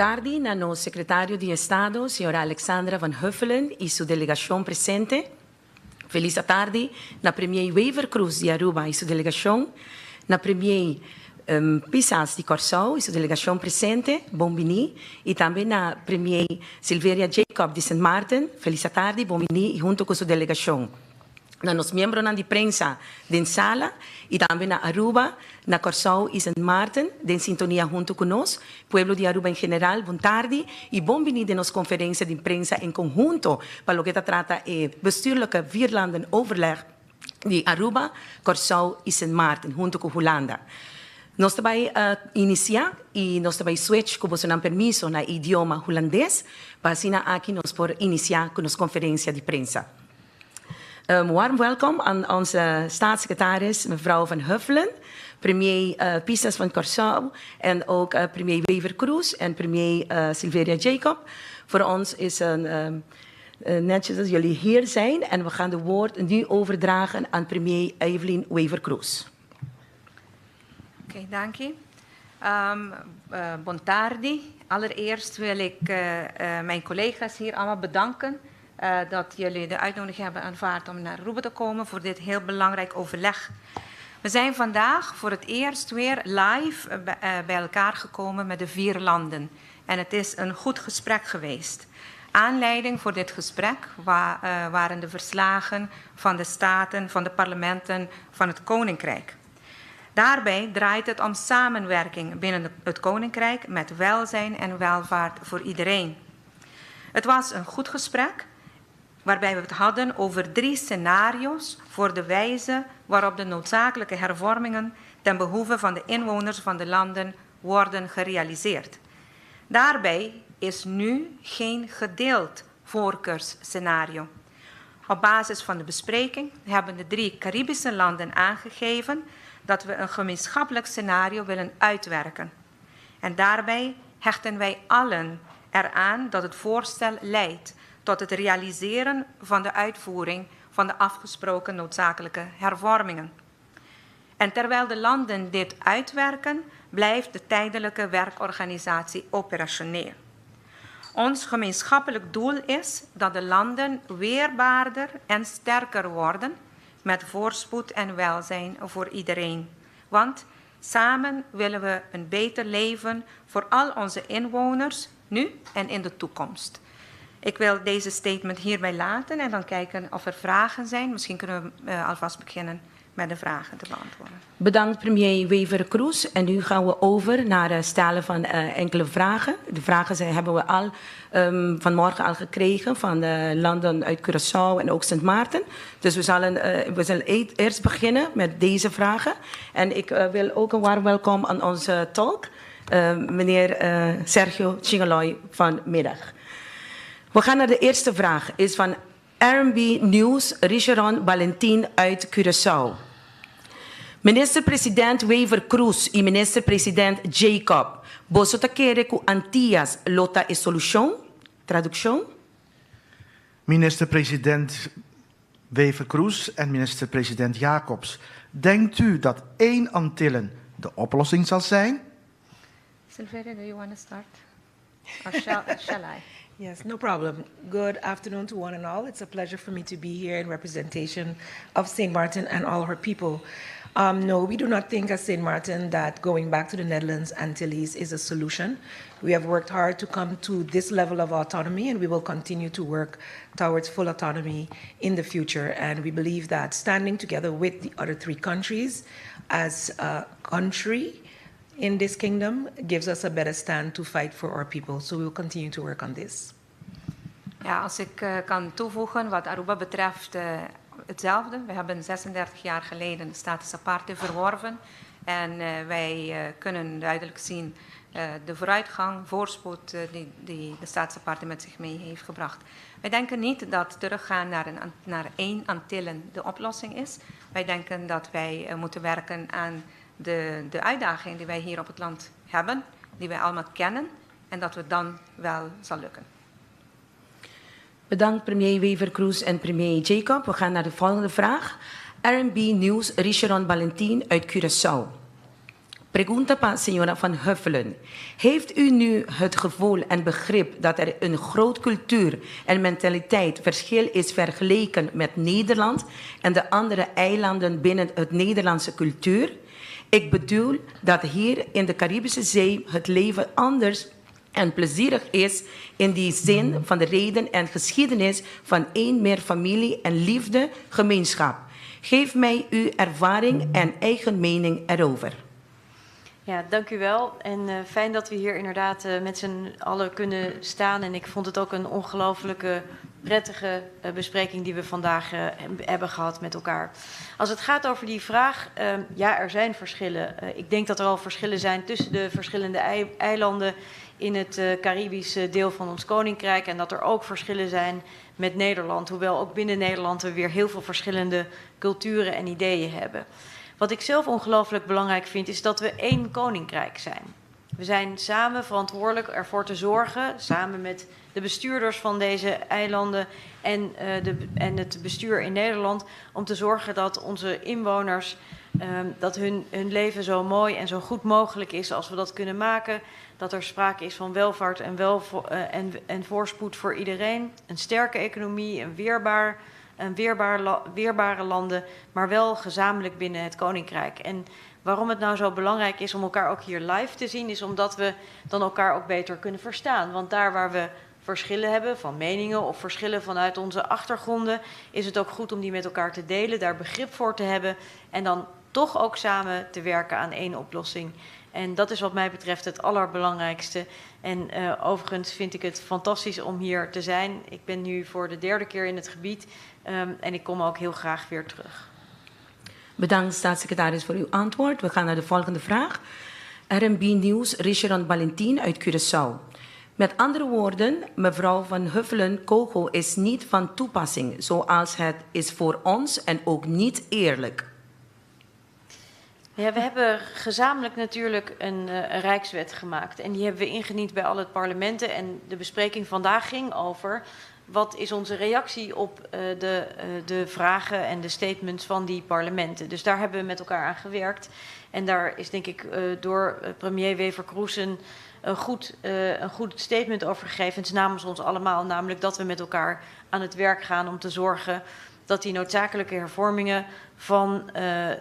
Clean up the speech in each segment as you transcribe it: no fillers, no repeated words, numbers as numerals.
Tardi na nos sekretario di Estado, señora Alexandra van Huffelen i su delegashon presente. Felis atardi na premier Wever Croes di Aruba i su delegashon, na premier Pisas di Kòrsou i su delegashon presente, bon bini, i tambe na premier Silveria Jacob di Sint Maarten, felis atardi, bon bini i hunto ku su delegashon. Na nos miembronan di prensa den sala i tambe na Aruba, na Kòrsou i Sint Maarten den sintonia huntu ku nos, pueblo di Aruba en general, bon tardi i bon bini den nos konferensia di prensa en konhunto pa loke ta trata e Bestuurlijke Vierlandenoverleg di Aruba, Kòrsou i Sint Maarten huntu ku Hulanda. Nos ta bai inisiá i nos ta bai switch ku bosonan permiso na e idioma hulandes pa asina aki nos por inisiá ku nos konferensia di prensa. Warm welkom aan onze staatssecretaris, mevrouw Van Huffelen, premier Pisas van Curaçao en ook premier Wever Croes en premier Silveria Jacob. Voor ons is een netjes dat jullie hier zijn en we gaan de woord nu overdragen aan premier Evelyn Wever Croes. Oké, okay, dank je. Bon tardi. Allereerst wil ik mijn collega's hier allemaal bedanken dat jullie de uitnodiging hebben aanvaard om naar Aruba te komen voor dit heel belangrijk overleg. We zijn vandaag voor het eerst weer live bij elkaar gekomen met de vier landen. En het is een goed gesprek geweest. Aanleiding voor dit gesprek waren de verslagen van de staten, van de parlementen van het Koninkrijk. Daarbij draait het om samenwerking binnen het Koninkrijk met welzijn en welvaart voor iedereen. Het was een goed gesprek waarbij we het hadden over drie scenario's voor de wijze waarop de noodzakelijke hervormingen ten behoeve van de inwoners van de landen worden gerealiseerd. Daarbij is nu geen gedeeld voorkeursscenario. Op basis van de bespreking hebben de drie Caribische landen aangegeven dat we een gemeenschappelijk scenario willen uitwerken. En daarbij hechten wij allen eraan dat het voorstel leidt tot het realiseren van de uitvoering van de afgesproken noodzakelijke hervormingen. En terwijl de landen dit uitwerken, blijft de tijdelijke werkorganisatie operationeel. Ons gemeenschappelijk doel is dat de landen weerbaarder en sterker worden met voorspoed en welzijn voor iedereen. Want samen willen we een beter leven voor al onze inwoners, nu en in de toekomst. Ik wil deze statement hierbij laten en dan kijken of er vragen zijn. Misschien kunnen we alvast beginnen met de vragen te beantwoorden. Bedankt, premier Wever Croes. En nu gaan we over naar het stellen van enkele vragen. De vragen zijn, hebben we al vanmorgen al gekregen van de landen uit Curaçao en ook Sint Maarten. Dus we zullen eerst beginnen met deze vragen. En ik wil ook een warm welkom aan onze tolk, meneer Sergio Chingaloy vanmiddag. We gaan naar de eerste vraag. Is van RB News, Richeron Valentin uit Curaçao. Minister-president Wever Croes i minister-president Jacob, boso ta kere ku Antias lo ta e solushon? Tradukshon? Minister-president Wever Croes en minister-president Jacobs, denkt u dat één Antillen de oplossing zal zijn? Silveria, do you want to start? Or shall I? Yes, no problem. Good afternoon to one and all. It's a pleasure for me to be here in representation of St. Martin and all her people. No, we do not think as St. Martin that going back to the Netherlands Antilles is a solution. We have worked hard to come to this level of autonomy, and we will continue to work towards full autonomy in the future. And we believe that standing together with the other three countries as a country in this kingdom gives us a better stand to fight for our people. So we will continue to work on this. Ja, als ik kan toevoegen wat Aruba betreft, hetzelfde. We hebben 36 jaar geleden de status aparte verworven. En wij kunnen duidelijk zien de vooruitgang, voorspoed die de status aparte met zich mee heeft gebracht. Wij denken niet dat teruggaan naar één Antillen de oplossing is. Wij denken dat wij moeten werken aan de uitdaging die wij hier op het land hebben, die wij allemaal kennen, en dat het dan wel zal lukken. Bedankt, premier Wever Croes en premier Jacob. We gaan naar de volgende vraag. RB News, Richeron Valentin uit Curaçao. Pregunta pa señora Van Huffelen. Heeft u nu het gevoel en begrip dat er een groot cultuur- en mentaliteit verschil is vergeleken met Nederland en de andere eilanden binnen het Nederlandse cultuur? Ik bedoel dat hier in de Caribische Zee het leven anders en plezierig is in die zin van de reden en geschiedenis van één meer familie en liefde gemeenschap. Geef mij uw ervaring en eigen mening erover. Ja, dank u wel. En fijn dat we hier inderdaad met z'n allen kunnen staan. En ik vond het ook een ongelooflijke prettige bespreking die we vandaag hebben gehad met elkaar. Als het gaat over die vraag, ja, er zijn verschillen. Ik denk dat er al verschillen zijn tussen de verschillende eilanden in het Caribische deel van ons koninkrijk. En dat er ook verschillen zijn met Nederland. Hoewel ook binnen Nederland we weer heel veel verschillende culturen en ideeën hebben. Wat ik zelf ongelooflijk belangrijk vind, is dat we één koninkrijk zijn. We zijn samen verantwoordelijk ervoor te zorgen, samen met de bestuurders van deze eilanden en het bestuur in Nederland, om te zorgen dat onze inwoners, dat hun leven zo mooi en zo goed mogelijk is als we dat kunnen maken. Dat er sprake is van welvaart en voorspoed voor iedereen. Een sterke economie, een weerbare landen, maar wel gezamenlijk binnen het koninkrijk. En waarom het nou zo belangrijk is om elkaar ook hier live te zien, is omdat we dan elkaar ook beter kunnen verstaan. Want daar waar we verschillen hebben van meningen of verschillen vanuit onze achtergronden, is het ook goed om die met elkaar te delen, daar begrip voor te hebben en dan toch ook samen te werken aan één oplossing. En dat is wat mij betreft het allerbelangrijkste. En overigens vind ik het fantastisch om hier te zijn. Ik ben nu voor de derde keer in het gebied en ik kom ook heel graag weer terug. Bedankt, staatssecretaris, voor uw antwoord. We gaan naar de volgende vraag. RMB Nieuws, Richard Valentin uit Curaçao. Met andere woorden, mevrouw Van Huffelen, COGO is niet van toepassing zoals het is voor ons en ook niet eerlijk. Ja, we hebben gezamenlijk natuurlijk een rijkswet gemaakt. En die hebben we ingediend bij alle parlementen. En de bespreking vandaag ging over: wat is onze reactie op de vragen en de statements van die parlementen. Dus daar hebben we met elkaar aan gewerkt. En daar is, denk ik, door premier Wever-Croes een goed statement over gegeven. Het namens ons allemaal, namelijk dat we met elkaar aan het werk gaan om te zorgen dat die noodzakelijke hervormingen van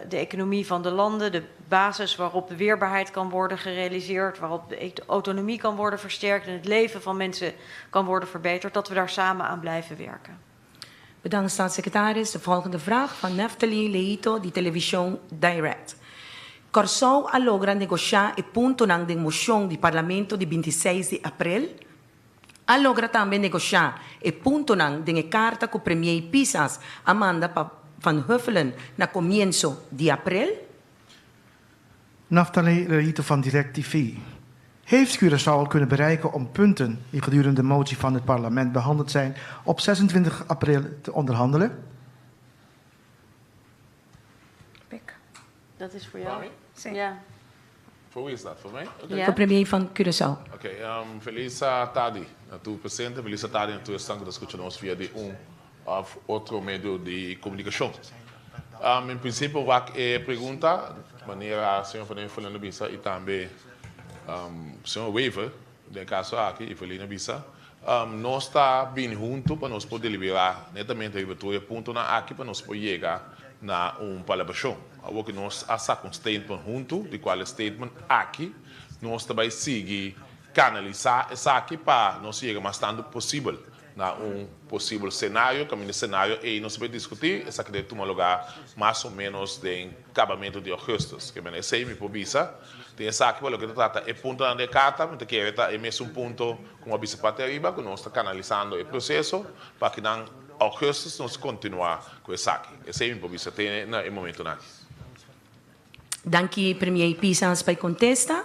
de economie van de landen, de basis waarop de weerbaarheid kan worden gerealiseerd, waarop de autonomie kan worden versterkt en het leven van mensen kan worden verbeterd, dat we daar samen aan blijven werken. Bedankt, staatssecretaris. De volgende vraag van Neftali Leito, di Television Direct. Kòrsou a logra negoshá e puntonan di moshon di Parlamento di 26 di aprel? A logra tambe negoshá e puntonan di karta ku premier Pisas a manda pa Van Huffelen na komienso di aprel? Naftali Leito van Direct TV. Heeft Curaçao al kunnen bereiken om punten die gedurende de motie van het parlement behandeld zijn op 26 april te onderhandelen? Pik. Dat is voor jou. Si. Ja. Voor wie is dat? Voor mij? Okay. Ja. Voor premier van Curaçao. Ok, felis tardi na tur presente, felis tardi na tur ku ta skuchando nos via di un òf otro medio di komunikashon. En prinsipio, wak e pregunta, manera señor Van Huffelen bisa i tambe señor Wever, den kaso aki, Evelina bisa, nos ta bin huntu pa nos por deliberá netamente riba tur puntonan aki pa nos por yega na un palabrashon. Awor ku nos a saka un statement huntu, di kual statement aki, nos tambe ta sigui kanalisá esaki pa nos yega mas tantu posibel na un posibel senario, kaminda senario ei nos ta bai diskutí, esaki ta tuma lugá mas o ménos den akabamentu di ougùstùs. Ke men esei mi por bisa, tin esaki pa loke ta trata e puntonan di karta, mi ta kere ta e mesun punto ku a bisa parti ariba, ku nos ta kanalisando e proseso pa ku na ougùstùs nos kontinuá ku esaki. Esei mi por bisa te na e momentonan aki. Dank u, premier Pisas, pa kontestá.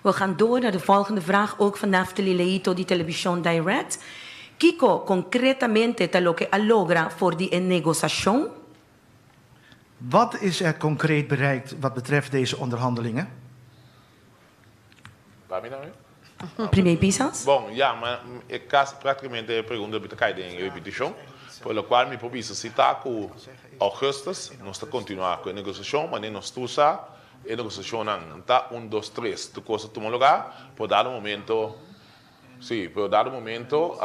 We gaan door naar de volgende vraag, ook van Naftali Leito, di Television Direct. Kiko konkretamente ta loke a logra for di negoshashon? Wat is er concreet bereikt wat betreft deze onderhandelingen? Pa mi tambe? Premier Pisas? Bon, ja, ma e kaso práktikamente e pregunta ta kai den repetishon, pa lo kual mi por bisa si ta ku ougùstùs nos ta kontinuá ku e negoshashon, ma nos usa. E negosiashonnan ta un dos tres tur kos a tuma lugá, pero dado momento, sí, pero dado momento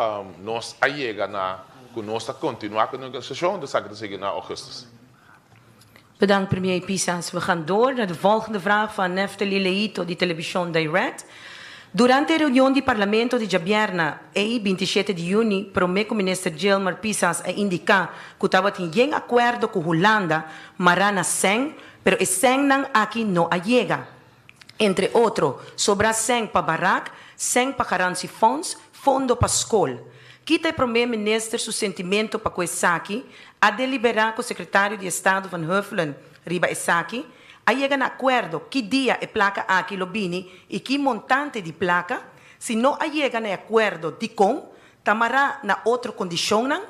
nos a yega na ku nos ta kontinuá ku e negosiashon, enton esaki ta sigui na ougùstùs. Bedankt premier Pisas. We gaan door naar de volgende vraag van Neftali Leito di Television Direct. Durante e reunion di Parlamento di djabièrna ei 27 di yüni, promé ku minister Gilmar Pisas a indiká ku tabatin yen akuerdo ku Hulanda mará na sèn, pero e sènnan aki no a yega. Entre otro, sobra sèn pa barak, sèn pa garantiefonds, fondo pa skol. Ki ta e promé minister su sentimento pa ku esaki? A deliberá ku sekretario di Estado Van Huffelen riba esaki? A yega na akuerdo ki dia e plaka aki lo bini i ki montante di plaka? Si no a yega na e akuerdo, dikon? Ta mará na otro kondishonnan?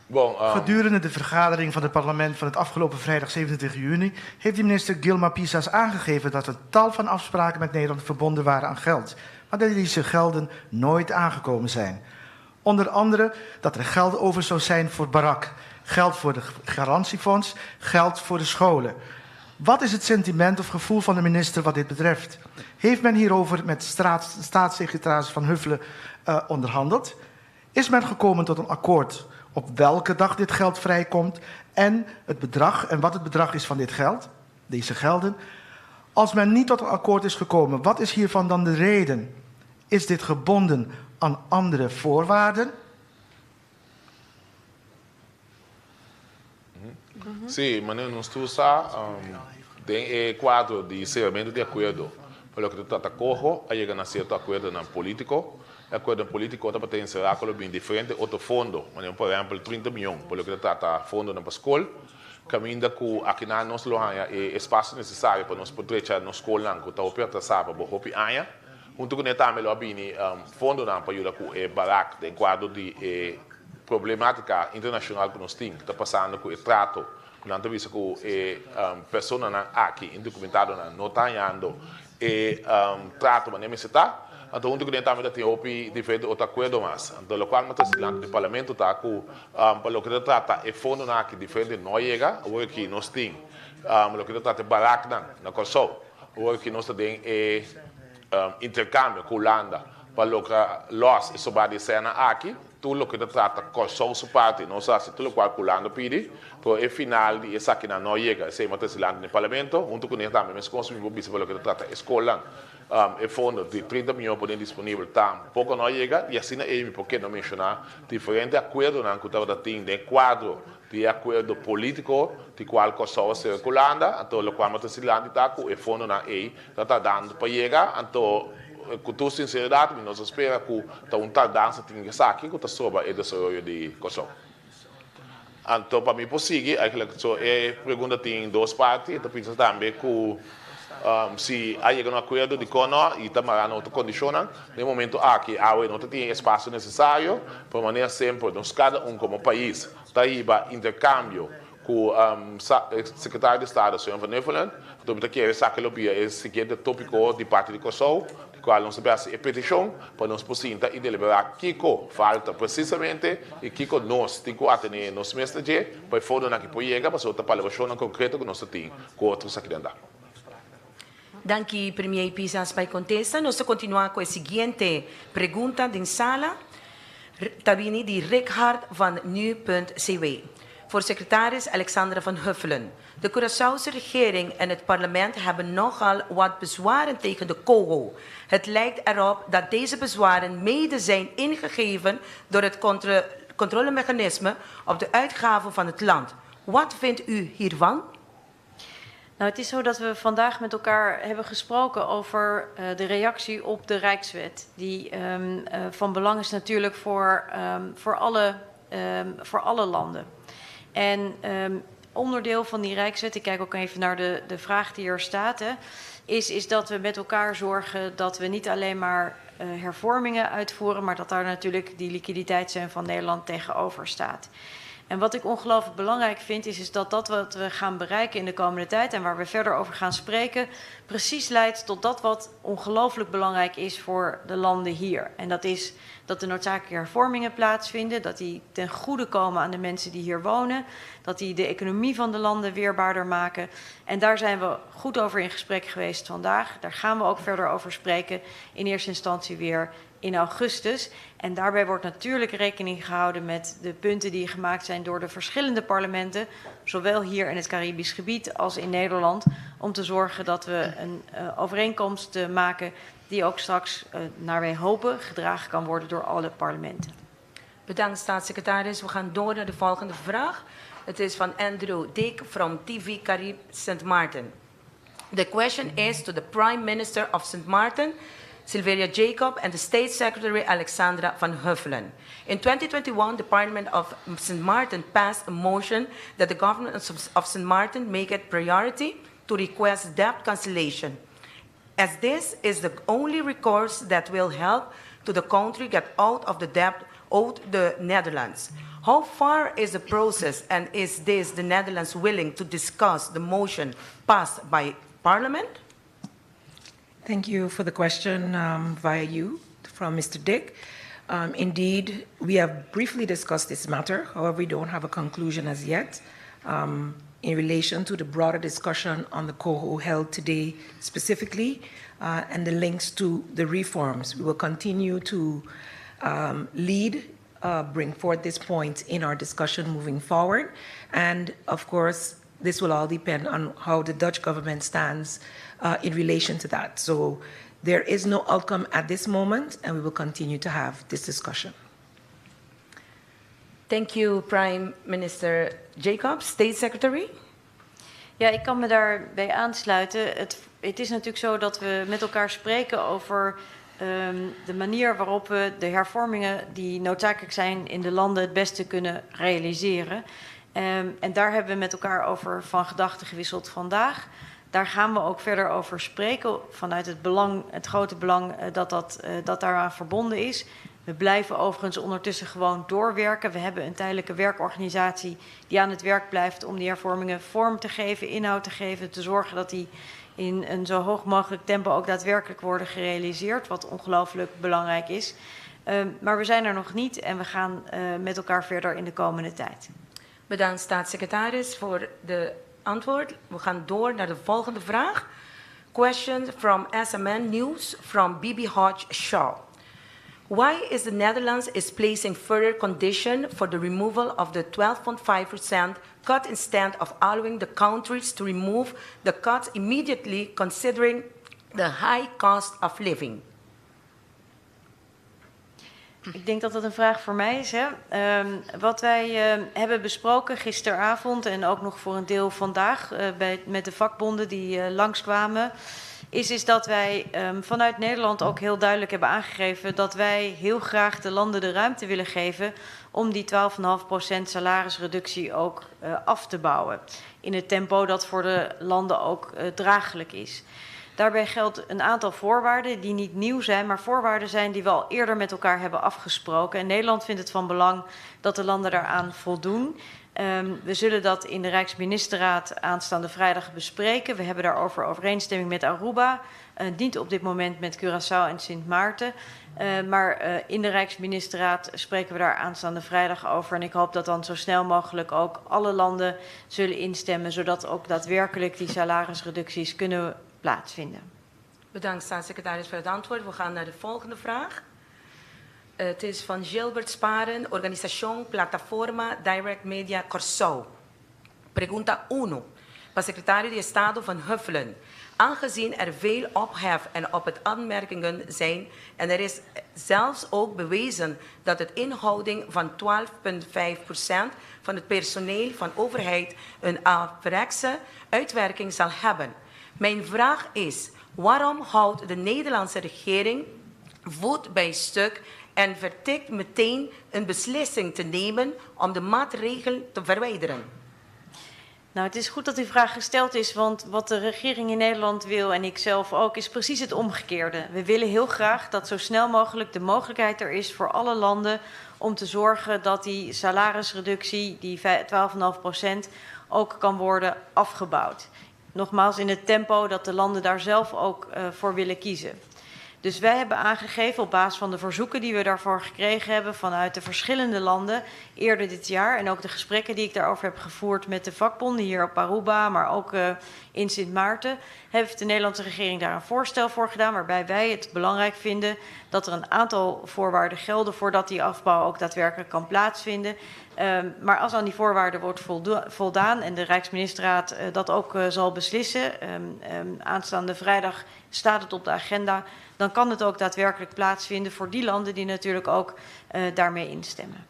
Bon, Gedurende de vergadering van het parlement van het afgelopen vrijdag 27 juni heeft de minister Gilmar Pisas aangegeven dat er tal van afspraken met Nederland verbonden waren aan geld, maar dat deze gelden nooit aangekomen zijn. Onder andere dat er geld over zou zijn voor barak, geld voor de garantiefonds, geld voor de scholen. Wat is het sentiment of gevoel van de minister wat dit betreft? Heeft men hierover met staatssecretaris Van Huffelen onderhandeld? Is men gekomen tot een akkoord op welke dag dit geld vrijkomt en het bedrag en wat het bedrag is van dit geld, deze gelden? Als men niet tot een akkoord is gekomen, wat is hiervan dan de reden? Is dit gebonden aan andere voorwaarden? Sí, manera nos tur sa, den e kuadro di seramentu di akuerdo pa loke ta trata koho, a yega na sierto akuerdonan polítiko. E akuerdonan polítiko tabata enserá ku lo bin diferente otro fondo, manera por ehèmpel 30 mion pa loke ta trata fondonan pa skol, kaminda ku akinan nos lo haña e espasio nesesario pa nos por drecha nos skolnan ku ta hopi atrasá pa bo hopi aña. Huntu kuné tambe lo a bini fondonan pa yuda ku e barak den kuadro di e Problematica internacional cu nos tin ta pasando cu e trato cu nan ta bisa cu e personanan aki, indocumentadonan, no ta hañando e trato manera mester ta. Anto hunto cu den tambe ta tin hopi diferente otro acuerdo mas. Anto locual mi ta trece dilanti di Parlamento ta cu pa loke ta trata e fondonan aki diferente no a yega. Awor aki nos tin loke ta trata e baraknan na Corsou. Awor aki nos ta den e intercambio cu Hulanda pa logra los e sobra di esena aki. Tur loke ta trata Kòrsou su parti nos a hasi tur lokual ku Hulanda pidi, pero e final di esakinan no a yega. Esei mester si lanta den Parlamento, huntu ku ne tambe meskos mi por bisa pa loke ta trata e skolnan. E fondo di 30 mion pone disponibel tampoko no a yega i asina ei mi por keda menshoná diferente akuerdonan ku tabata tin den kuadro di e akuerdo polítiko di kual Kòrsou a sera ku Hulanda. Anto lokual mester si lanti ta ku e fondonan ei Ta tardando pa yega, anto ku tur sinseridat mi no ta spera ku ta un tardansa tin esaki ku ta stroba e desaroyo di Kòrsou. Anto pa mi por sigui, eigenlijk so e pregunta tin dos parti, e ta bisa tambe ku si a yega na un akuerdo dikon no i ta mará na otro kondishonnan. Den e momento aki awe no ta tin e espasio nesesario, pero manera semper nos kada un komo pais ta hiba interkambio Ku Sekretario di Estado señor Van Huffelen, anto mi ta kere esaki lo bia e siguiente topiko di parti di Kòrsou, di kual nos ta bin hasi e petishon pa nos por sinta i deliberá kiko falta presisamente i kiko nos tin ku atené nos mes na dje pa e fondonan aki por yega, pasobra ta palabrashonnan konkreto ku nos ta tin ku otro esaki nan da. Danki Premier Pisas pa e kontesta. Nos ta kontinuá ku e siguiente pregunta den sala. Ta bini di Rikhard van Nu.cw. Voor secretaris Alexandra van Huffelen. De Curaçaose regering en het parlement hebben nogal wat bezwaren tegen de COHO. Het lijkt erop dat deze bezwaren mede zijn ingegeven door het controlemechanisme op de uitgaven van het land. Wat vindt u hiervan? Nou, het is zo dat we vandaag met elkaar hebben gesproken over de reactie op de Rijkswet. Die van belang is natuurlijk voor alle landen. En onderdeel van die Rijkswet, ik kijk ook even naar de vraag die er staat, hè, is dat we met elkaar zorgen dat we niet alleen maar hervormingen uitvoeren, maar dat daar natuurlijk die liquiditeitssteun van Nederland tegenover staat. En wat ik ongelooflijk belangrijk vind, is, is dat dat wat we gaan bereiken in de komende tijd en waar we verder over gaan spreken, precies leidt tot dat wat ongelooflijk belangrijk is voor de landen hier. En dat is dat de noodzakelijke hervormingen plaatsvinden, dat die ten goede komen aan de mensen die hier wonen, dat die de economie van de landen weerbaarder maken. En daar zijn we goed over in gesprek geweest vandaag. Daar gaan we ook verder over spreken. In eerste instantie weer in augustus. En daarbij wordt natuurlijk rekening gehouden met de punten die gemaakt zijn door de verschillende parlementen, zowel hier in het Caribisch gebied als in Nederland, om te zorgen dat we een overeenkomst maken die ook straks, naar wij hopen, gedragen kan worden door alle parlementen. Bedankt, staatssecretaris. We gaan door naar de volgende vraag. Het is van Andrew Dick from TV Carib St. Maarten. The question is to the Prime Minister of St. Maarten, Silveria Jacob, and the State Secretary Alexandra van Huffelen. In 2021, the Parliament of St. Maarten passed a motion that the government of St. Maarten make it priority to request debt cancellation, as this is the only recourse that will help to the country get out of the debt owed the Netherlands. How far is the process, and is this the Netherlands willing to discuss the motion passed by Parliament? Thank you for the question via you from Mr. Dick. Indeed, we have briefly discussed this matter. However, we don't have a conclusion as yet. In relation to the broader discussion on the COHO held today specifically and the links to the reforms. We will continue to lead, bring forth this point in our discussion moving forward. And of course, this will all depend on how the Dutch government stands in relation to that. So there is no outcome at this moment, and we will continue to have this discussion. Thank you, Prime Minister Jacobs. State Secretary? Ja, ik kan me daarbij aansluiten. Het is natuurlijk zo dat we met elkaar spreken over de manier waarop we de hervormingen die noodzakelijk zijn in de landen het beste kunnen realiseren. En daar hebben we met elkaar over van gedachten gewisseld vandaag. Daar gaan we ook verder over spreken vanuit het belang, het grote belang dat daaraan verbonden is. We blijven overigens ondertussen gewoon doorwerken. We hebben een tijdelijke werkorganisatie die aan het werk blijft om die hervormingen vorm te geven, inhoud te geven, te zorgen dat die in een zo hoog mogelijk tempo ook daadwerkelijk worden gerealiseerd, wat ongelooflijk belangrijk is. Maar we zijn er nog niet en we gaan met elkaar verder in de komende tijd. Bedankt, staatssecretaris, voor de antwoord. We gaan door naar de volgende vraag. Question from SMN News from Bibi Hodge Shaw. Why is the Netherlands is placing further condition for the removal of the 12.5% cut instead of allowing the countries to remove the cuts immediately, considering the high cost of living? Ik denk dat dat een vraag voor mij is. Hè? Wat wij hebben besproken gisteravond en ook nog voor een deel vandaag met de vakbonden die langskwamen, is dat wij vanuit Nederland ook heel duidelijk hebben aangegeven dat wij heel graag de landen de ruimte willen geven om die 12,5% salarisreductie ook af te bouwen. In het tempo dat voor de landen ook draaglijk is. Daarbij geldt een aantal voorwaarden die niet nieuw zijn, maar voorwaarden zijn die we al eerder met elkaar hebben afgesproken. En Nederland vindt het van belang dat de landen daaraan voldoen. We zullen dat in de Rijksministerraad aanstaande vrijdag bespreken. We hebben daarover overeenstemming met Aruba, niet op dit moment met Curaçao en Sint Maarten. Maar in de Rijksministerraad spreken we daar aanstaande vrijdag over. En ik hoop dat dan zo snel mogelijk ook alle landen zullen instemmen, zodat ook daadwerkelijk die salarisreducties kunnen plaatsvinden. Bedankt, staatssecretaris, voor het antwoord. We gaan naar de volgende vraag. Het is van Gilbert Sparen, Organisatie Plataforma Direct Media Corso. Pregunta 1. Pa secretario di Estado van Huffelen. Aangezien er veel ophef en op het aanmerkingen zijn en er is zelfs ook bewezen dat het inhouding van 12,5% van het personeel van overheid een averechtse uitwerking zal hebben. Mijn vraag is, waarom houdt de Nederlandse regering voet bij stuk en vertikt meteen een beslissing te nemen om de maatregel te verwijderen? Nou, het is goed dat die vraag gesteld is, want wat de regering in Nederland wil en ik zelf ook, is precies het omgekeerde. We willen heel graag dat zo snel mogelijk de mogelijkheid er is voor alle landen om te zorgen dat die salarisreductie, die 12,5%, ook kan worden afgebouwd. Nogmaals, in het tempo dat de landen daar zelf ook voor willen kiezen. Dus wij hebben aangegeven op basis van de verzoeken die we daarvoor gekregen hebben vanuit de verschillende landen eerder dit jaar en ook de gesprekken die ik daarover heb gevoerd met de vakbonden hier op Aruba, maar ook in Sint Maarten, heeft de Nederlandse regering daar een voorstel voor gedaan waarbij wij het belangrijk vinden dat er een aantal voorwaarden gelden voordat die afbouw ook daadwerkelijk kan plaatsvinden. Maar als aan die voorwaarden wordt voldaan en de Rijksministerraad dat ook zal beslissen, aanstaande vrijdag staat het op de agenda, dan kan het ook daadwerkelijk plaatsvinden voor die landen die natuurlijk ook daarmee instemmen.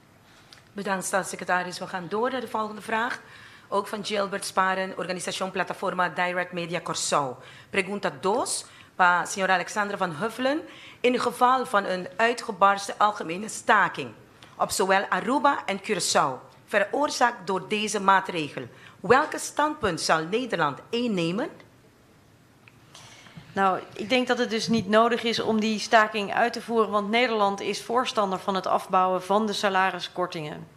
Bedankt, staatssecretaris. We gaan door naar de volgende vraag. Ook van Gilbert Sparen, Organisatie Plataforma Direct Media Curaçao. Pregunta 2, pa señora Alexandra van Huffelen. In geval van een uitgebarsten algemene staking op zowel Aruba en Curaçao, veroorzaakt door deze maatregel, welke standpunt zal Nederland innemen? Nou, ik denk dat het dus niet nodig is om die staking uit te voeren, want Nederland is voorstander van het afbouwen van de salariskortingen.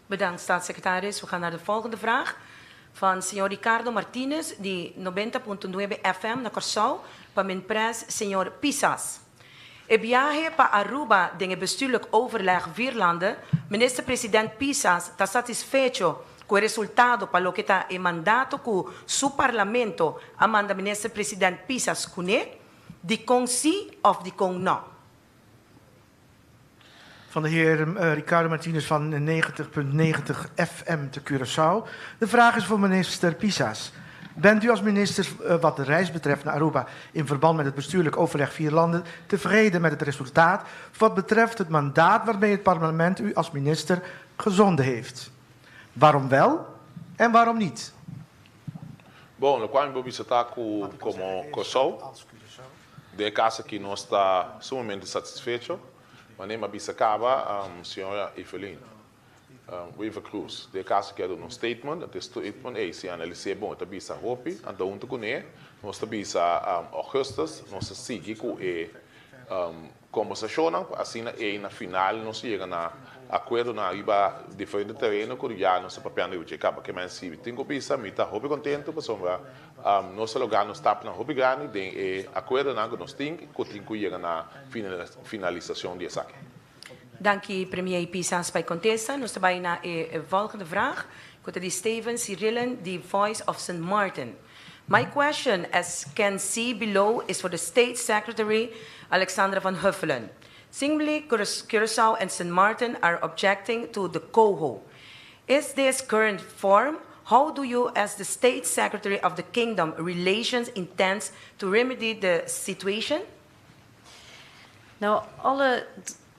Bedankt, staatssecretaris. We gaan naar de volgende vraag van señor Ricardo Martinez, di 90.9 FM na Kòrsou, pa Minpres, señor Pisas. E biahe pa Aruba den bestuurlijk overleg vier landen, minister-president Pisas ta satisfecho ku e resultado pa loke ta e mandato ku su parlamento a manda minister-president Pisas kuné, dikon si òf dikon no. Van de heer Ricardo Martinez van 90.90 FM te Curaçao. De vraag is voor minister Pisas. Bent u als minister wat de reis betreft naar Aruba in verband met het bestuurlijk overleg vier landen tevreden met het resultaat wat betreft het mandaat waarmee het parlement u als minister gezonden heeft? Waarom wel en waarom niet? Bon, loke mi por bisa ta ku komo Kòrsou, den e kaso aki nos ta sumamente satisfecho. Manera mi a bisa kaba, señora Evelyn Wever-Croes, den e kaso aki a duna un statement, anto e statement ei si analis'é bon e ta bisa hopi, anto huntu kuné nos ta bisa augustus nos ta sigui ku e Kombersashonnan pa asina ei na final nos yega na akuerdonan riba diferente tereno ku ya nos ta papiando riba dje kaba. Ke men si mi tin ku bisa mi ta hopi kontentu pasobra nos a logra nos stapnan hopi grandi den e akuerdonan ku nos tin ku tin ku yega na finalisashon di esaki. Danki Premier Pisas pa e kontesta. Nos ta bai na e volgende vraag ku ta di Steven Cyrillen di Voice of Sint Maarten. My question, as can see below, is for the State Secretary Alexandra van Huffelen. Seemingly, Curaçao and St. Martin are objecting to the COHO. Is this current form? How do you, as the State Secretary of the Kingdom Relations, intends to remedy the situation? Nou, alle,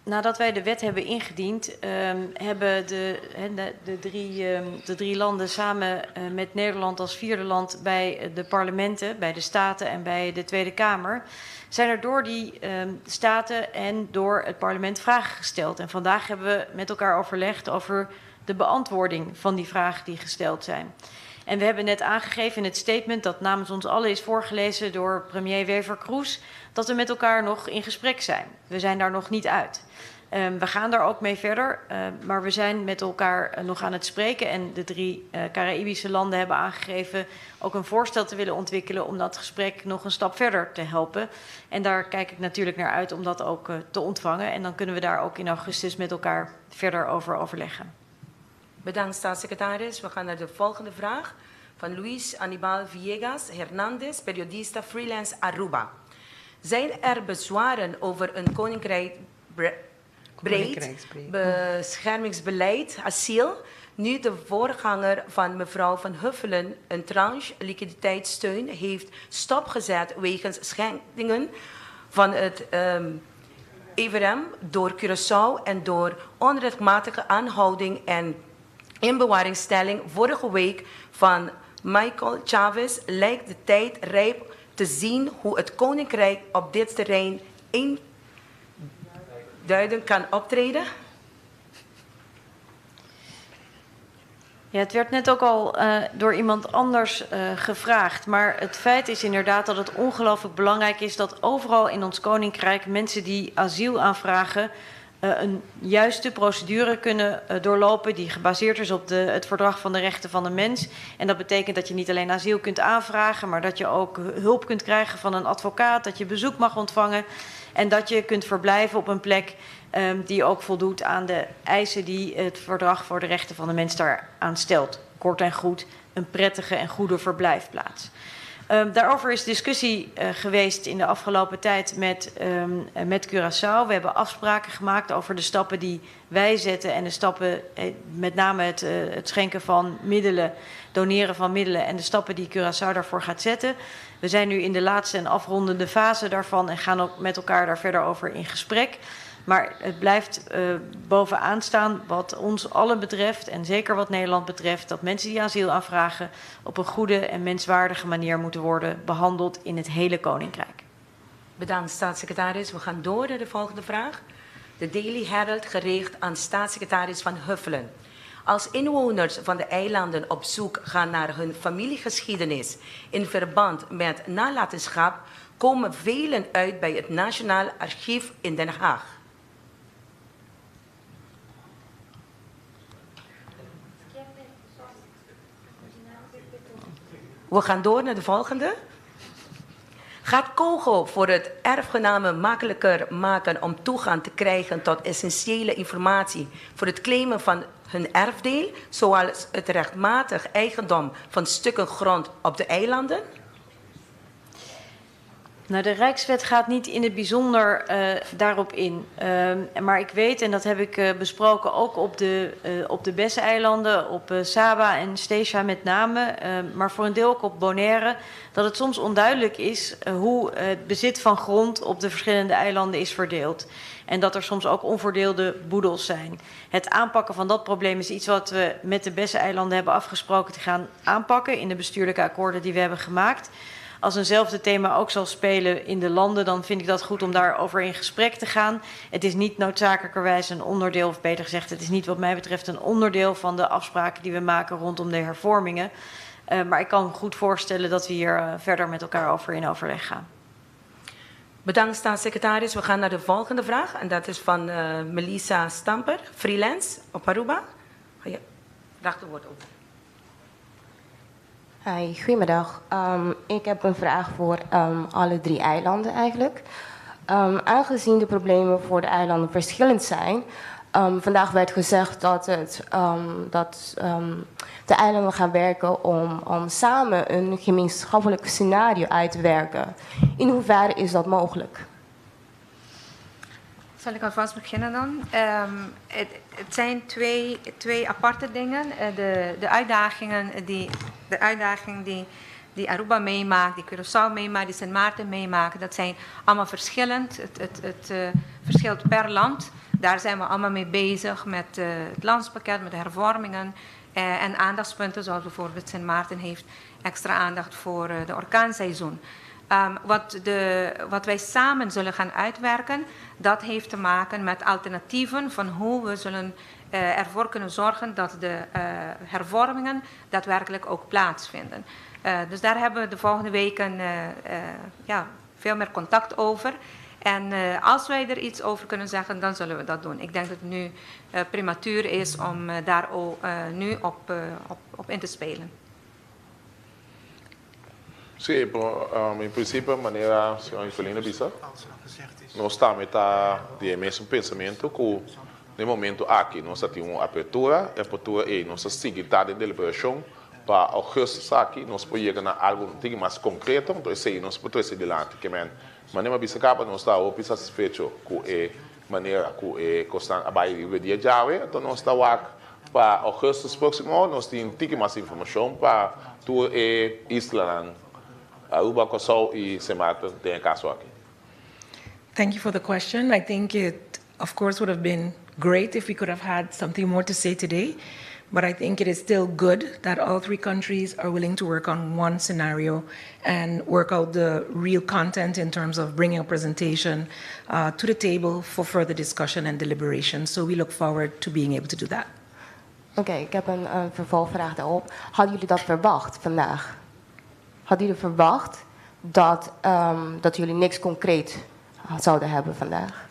nadat wij de wet hebben ingediend, hebben de drie landen samen met Nederland als vierde land bij de parlementen, bij de Staten en bij de Tweede Kamer, zijn er door die staten en door het parlement vragen gesteld. En vandaag hebben we met elkaar overlegd over de beantwoording van die vragen die gesteld zijn. En we hebben net aangegeven in het statement dat namens ons allen is voorgelezen door premier Wever-Croes, dat we met elkaar nog in gesprek zijn. We zijn daar nog niet uit. We gaan daar ook mee verder, maar we zijn met elkaar nog aan het spreken. En de drie Caraïbische landen hebben aangegeven ook een voorstel te willen ontwikkelen om dat gesprek nog een stap verder te helpen. En daar kijk ik natuurlijk naar uit om dat ook te ontvangen. En dan kunnen we daar ook in augustus met elkaar verder over overleggen. Bedankt, staatssecretaris. We gaan naar de volgende vraag van Luis Anibal Villegas Hernandez, periodista freelance Aruba. Zijn er bezwaren over een koninkrijk breed beschermingsbeleid, asiel, nu de voorganger van mevrouw Van Huffelen een tranche liquiditeitssteun heeft stopgezet wegens schendingen van het EVRM door Curaçao en door onrechtmatige aanhouding en inbewaringstelling vorige week van Michael Chavez lijkt de tijd rijp te zien hoe het Koninkrijk op dit terrein eenduidig kan optreden? Ja, het werd net ook al door iemand anders gevraagd. Maar het feit is inderdaad dat het ongelooflijk belangrijk is dat overal in ons koninkrijk mensen die asiel aanvragen een juiste procedure kunnen doorlopen die gebaseerd is op het verdrag van de rechten van de mens. En dat betekent dat je niet alleen asiel kunt aanvragen, maar dat je ook hulp kunt krijgen van een advocaat, dat je bezoek mag ontvangen en dat je kunt verblijven op een plek die ook voldoet aan de eisen die het verdrag voor de rechten van de mens daaraan stelt. Kort en goed, een prettige en goede verblijfplaats. Daarover is discussie geweest in de afgelopen tijd met Curaçao. We hebben afspraken gemaakt over de stappen die wij zetten en de stappen, met name het schenken van middelen, doneren van middelen en de stappen die Curaçao daarvoor gaat zetten. We zijn nu in de laatste en afrondende fase daarvan en gaan ook met elkaar daar verder over in gesprek. Maar het blijft bovenaan staan wat ons allen betreft en zeker wat Nederland betreft, dat mensen die asiel aanvragen op een goede en menswaardige manier moeten worden behandeld in het hele Koninkrijk. Bedankt, staatssecretaris. We gaan door naar de volgende vraag. De Daily Herald, gericht aan staatssecretaris Van Huffelen. Als inwoners van de eilanden op zoek gaan naar hun familiegeschiedenis in verband met nalatenschap, komen velen uit bij het Nationaal Archief in Den Haag. We gaan door naar de volgende. Gaat KOOGO voor het erfgenamen makkelijker maken om toegang te krijgen tot essentiële informatie voor het claimen van hun erfdeel, zoals het rechtmatig eigendom van stukken grond op de eilanden? Nou, de Rijkswet gaat niet in het bijzonder daarop in. Maar ik weet, en dat heb ik besproken ook op de Besseneilanden, op Saba en Statia met name, maar voor een deel ook op Bonaire, dat het soms onduidelijk is hoe het bezit van grond op de verschillende eilanden is verdeeld. En dat er soms ook onverdeelde boedels zijn. Het aanpakken van dat probleem is iets wat we met de Besseneilanden hebben afgesproken te gaan aanpakken in de bestuurlijke akkoorden die we hebben gemaakt. Als eenzelfde thema ook zal spelen in de landen, dan vind ik dat goed om daarover in gesprek te gaan. Het is niet noodzakelijkerwijs een onderdeel, of beter gezegd, het is niet wat mij betreft een onderdeel van de afspraken die we maken rondom de hervormingen. Maar ik kan me goed voorstellen dat we hier verder met elkaar over in overleg gaan. Bedankt, staatssecretaris. We gaan naar de volgende vraag. En dat is van Melissa Stamper, freelance op Aruba. Ga je draag de woord over. Hi, goedemiddag. Ik heb een vraag voor alle drie eilanden eigenlijk. Aangezien de problemen voor de eilanden verschillend zijn, vandaag werd gezegd dat de eilanden gaan werken om samen een gemeenschappelijk scenario uit te werken. In hoeverre is dat mogelijk? Zal ik alvast beginnen dan? Het zijn twee aparte dingen. De uitdaging die Aruba meemaakt, die Curaçao meemaakt, die Sint Maarten meemaakt, dat zijn allemaal verschillend. Het verschilt per land. Daar zijn we allemaal mee bezig met het landspakket, met de hervormingen en aandachtspunten, zoals bijvoorbeeld Sint Maarten heeft extra aandacht voor de orkaanseizoen. Wat wij samen zullen gaan uitwerken, dat heeft te maken met alternatieven van hoe we zullen ervoor kunnen zorgen dat de hervormingen daadwerkelijk ook plaatsvinden. Dus daar hebben we de volgende weken, ja, veel meer contact over. En als wij er iets over kunnen zeggen, dan zullen we dat doen. Ik denk dat het nu prematuur is om daar nu op in te spelen. Si, en prinsipio, manera señora Infelina a bisa, nos ta di mesun pensamentu ku na momento aki nos tin un apertura, apertura i nos ta sigui den deliberashon pa ougùstùs aki nos por yega na algu mas konkreto, anto esei nos por trese dilanti, ke men, manera m'a bisa kaba, nos ta hopi satisfecho ku e manera ku e kosnan a bai dia djawe, anto nos ta pa ougùstùs próksimo nos tin mas informashon pa tur e islanan Aruba, Kòrsou i Sint Maarten den kaso aki. Thank you for the question. I think it, of course, would have been great if we could have had something more to say today. But I think it is still good that all three countries are willing to work on one scenario and work out the real content in terms of bringing a presentation to the table for further discussion and deliberation. So we look forward to being able to do that. Oké, ik heb een vervolgvraag daarop. Hadden jullie dat verwacht vandaag? Hadden jullie verwacht dat jullie niks concreet zouden hebben vandaag?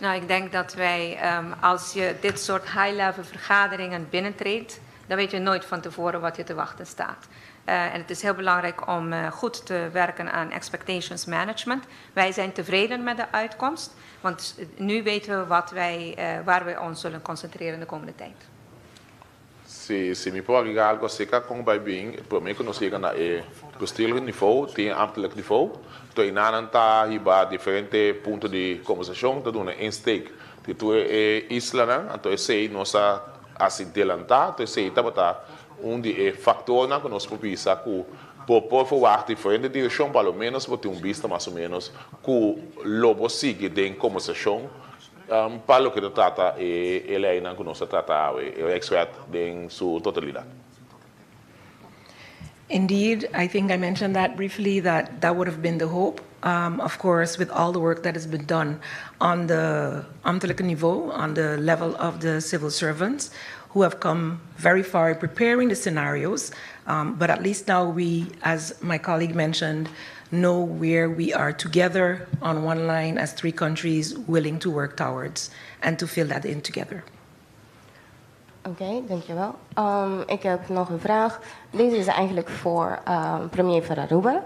Nou, ik denk dat wij, als je dit soort high-level vergaderingen binnentreedt, dan weet je nooit van tevoren wat je te wachten staat. En het is heel belangrijk om goed te werken aan expectations management. Wij zijn tevreden met de uitkomst, want nu weten we waar we ons zullen concentreren in de komende tijd. Si mi por agrega algo acerca con bay bin, prome cu nos yega na e bestuurlijk niveau, tin ambtelijk niveau, to einan ta hiba diferente punto di conversacion, ta duna insteek di tur e islanan, anto esey nos a haci delanta, anto esey tabata un di e factornan cu nos por bisa cu bo por verwacht diferente direccion, pa lo menos bo tin un bista mas o menos cu lo bo sigui den conversacion pa loke ta trata e leynan cu nos ta trata awe, e Rijkswet den su totalidad. Indeed, I think I mentioned that briefly, that that would have been the hope. Of course, with all the work that has been done on the ambtelijke niveau, on the level of the civil servants, who have come very far in preparing the scenarios. But at least now we, as my colleague mentioned, know where we are together on one line as three countries willing to work towards and to fill that in together. Oké, okay, dankjewel. Ik heb nog een vraag. Deze is eigenlijk voor premier van Aruba.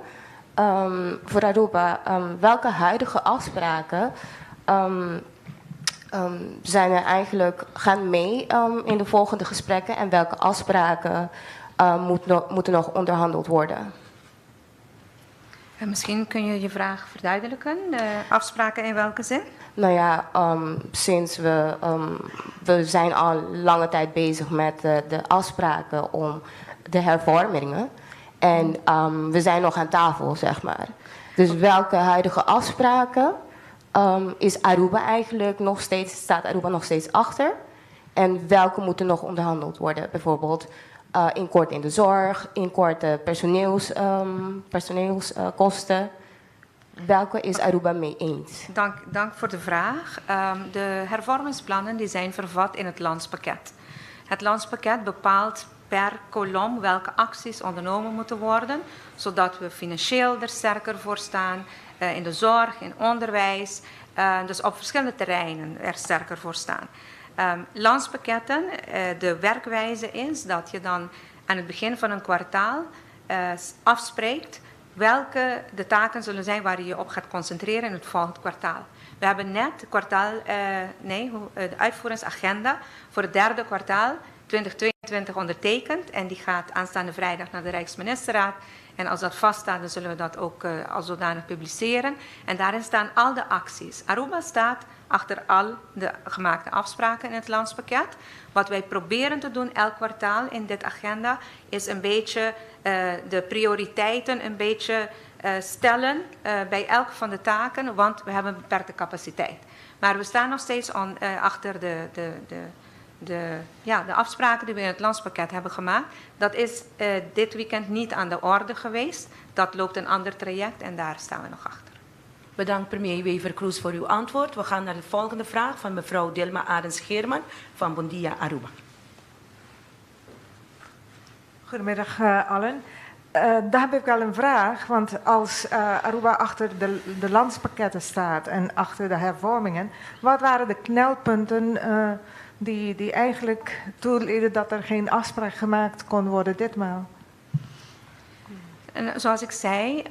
Voor Aruba, welke huidige afspraken zijn er eigenlijk, gaan mee in de volgende gesprekken en welke afspraken moeten nog onderhandeld worden? En misschien kun je je vraag verduidelijken. De afspraken in welke zin? Nou ja, sinds we zijn al lange tijd bezig met de afspraken om de hervormingen. En we zijn nog aan tafel, zeg maar. Dus welke huidige afspraken is Aruba eigenlijk nog steeds, staat Aruba nog steeds achter? En welke moeten nog onderhandeld worden? Bijvoorbeeld inkort in de zorg, inkorten personeelskosten. Welke is Aruba mee eens? Dank voor de vraag. De hervormingsplannen die zijn vervat in het landspakket. Het landspakket bepaalt per kolom welke acties ondernomen moeten worden, zodat we financieel er sterker voor staan, in de zorg, in onderwijs, dus op verschillende terreinen er sterker voor staan. Landspakketten, de werkwijze is dat je dan aan het begin van een kwartaal afspreekt welke de taken zullen zijn waar je je op gaat concentreren in het volgende kwartaal. We hebben net de, kwartaal, nee, de uitvoeringsagenda voor het derde kwartaal 2022 ondertekend. En die gaat aanstaande vrijdag naar de Rijksministerraad. En als dat vaststaat, dan zullen we dat ook als zodanig publiceren. En daarin staan al de acties. Aruba staat achter al de gemaakte afspraken in het landspakket. Wat wij proberen te doen elk kwartaal in dit agenda is een beetje de prioriteiten een beetje stellen bij elk van de taken, want we hebben een beperkte capaciteit. Maar we staan nog steeds achter ja, de afspraken die we in het landspakket hebben gemaakt. Dat is dit weekend niet aan de orde geweest. Dat loopt een ander traject en daar staan we nog achter. Bedankt premier Wever-Croes voor uw antwoord. We gaan naar de volgende vraag van mevrouw Dilma Arends-Geerman van Bondia Aruba. Goedemiddag allen. Daar heb ik wel een vraag, want als Aruba achter de landspakketten staat en achter de hervormingen, wat waren de knelpunten die eigenlijk toelieten dat er geen afspraak gemaakt kon worden ditmaal? En zoals ik zei,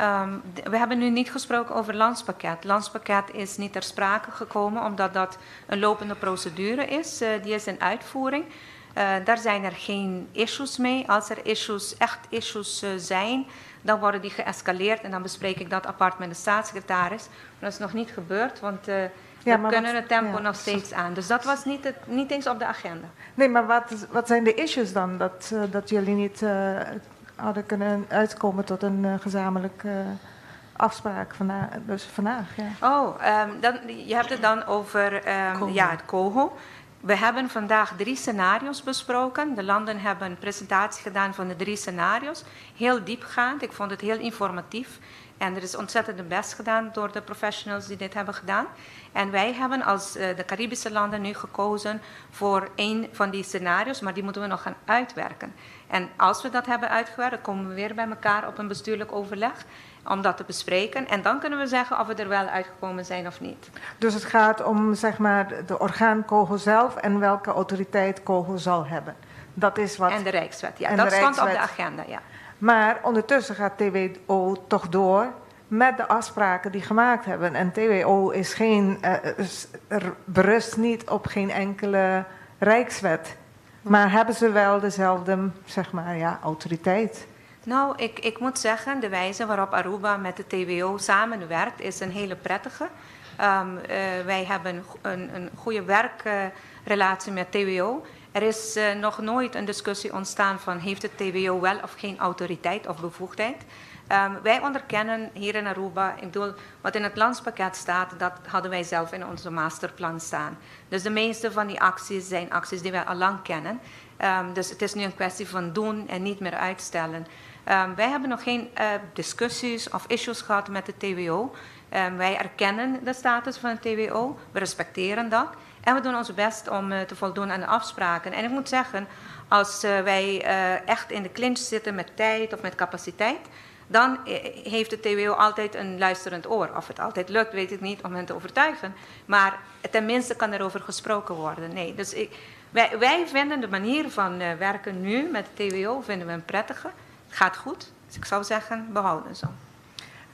we hebben nu niet gesproken over landspakket. Landspakket is niet ter sprake gekomen omdat dat een lopende procedure is. Die is in uitvoering. Daar zijn er geen issues mee. Als er issues, echt issues zijn, dan worden die geëscaleerd en dan bespreek ik dat apart met de staatssecretaris. Maar dat is nog niet gebeurd, want ja, we kunnen het tempo nog steeds aan. Dus dat was niet eens op de agenda. Nee, maar wat zijn de issues dan? Dat jullie niet hadden kunnen uitkomen tot een gezamenlijke afspraak vandaag, dus vandaag. Ja. Oh, je hebt het dan over ja, het COHO. We hebben vandaag drie scenario's besproken. De landen hebben een presentatie gedaan van de drie scenario's. Heel diepgaand. Ik vond het heel informatief. En er is ontzettend de best gedaan door de professionals die dit hebben gedaan. En wij hebben als de Caribische landen nu gekozen voor één van die scenario's, maar die moeten we nog gaan uitwerken. En als we dat hebben uitgewerkt, dan komen we weer bij elkaar op een bestuurlijk overleg om dat te bespreken. En dan kunnen we zeggen of we er wel uitgekomen zijn of niet. Dus het gaat om zeg maar, de orgaan COHO zelf en welke autoriteit COHO zal hebben. Dat is wat. En de Rijkswet, ja. Dat stond op de agenda, ja. Maar ondertussen gaat TWO toch door met de afspraken die gemaakt hebben. En TWO is geen, berust niet op geen enkele Rijkswet. Maar hebben ze wel dezelfde, zeg maar, ja, autoriteit? Nou, ik moet zeggen, de wijze waarop Aruba met de TWO samenwerkt is een hele prettige. Wij hebben een goede werkrelatie met TWO. Er is nog nooit een discussie ontstaan van heeft het TWO wel of geen autoriteit of bevoegdheid. Wij onderkennen hier in Aruba, ik bedoel, wat in het landspakket staat, dat hadden wij zelf in onze masterplan staan. Dus de meeste van die acties zijn acties die wij al lang kennen. Dus het is nu een kwestie van doen en niet meer uitstellen. Wij hebben nog geen discussies of issues gehad met de TWO. Wij erkennen de status van het TWO, we respecteren dat. En we doen ons best om te voldoen aan de afspraken. En ik moet zeggen, als wij echt in de clinch zitten met tijd of met capaciteit, dan heeft de TWO altijd een luisterend oor. Of het altijd lukt, weet ik niet, om hen te overtuigen. Maar tenminste kan erover gesproken worden. Nee, dus wij vinden de manier van werken nu met de TWO vinden we een prettige. Het gaat goed, dus ik zou zeggen, behouden zo.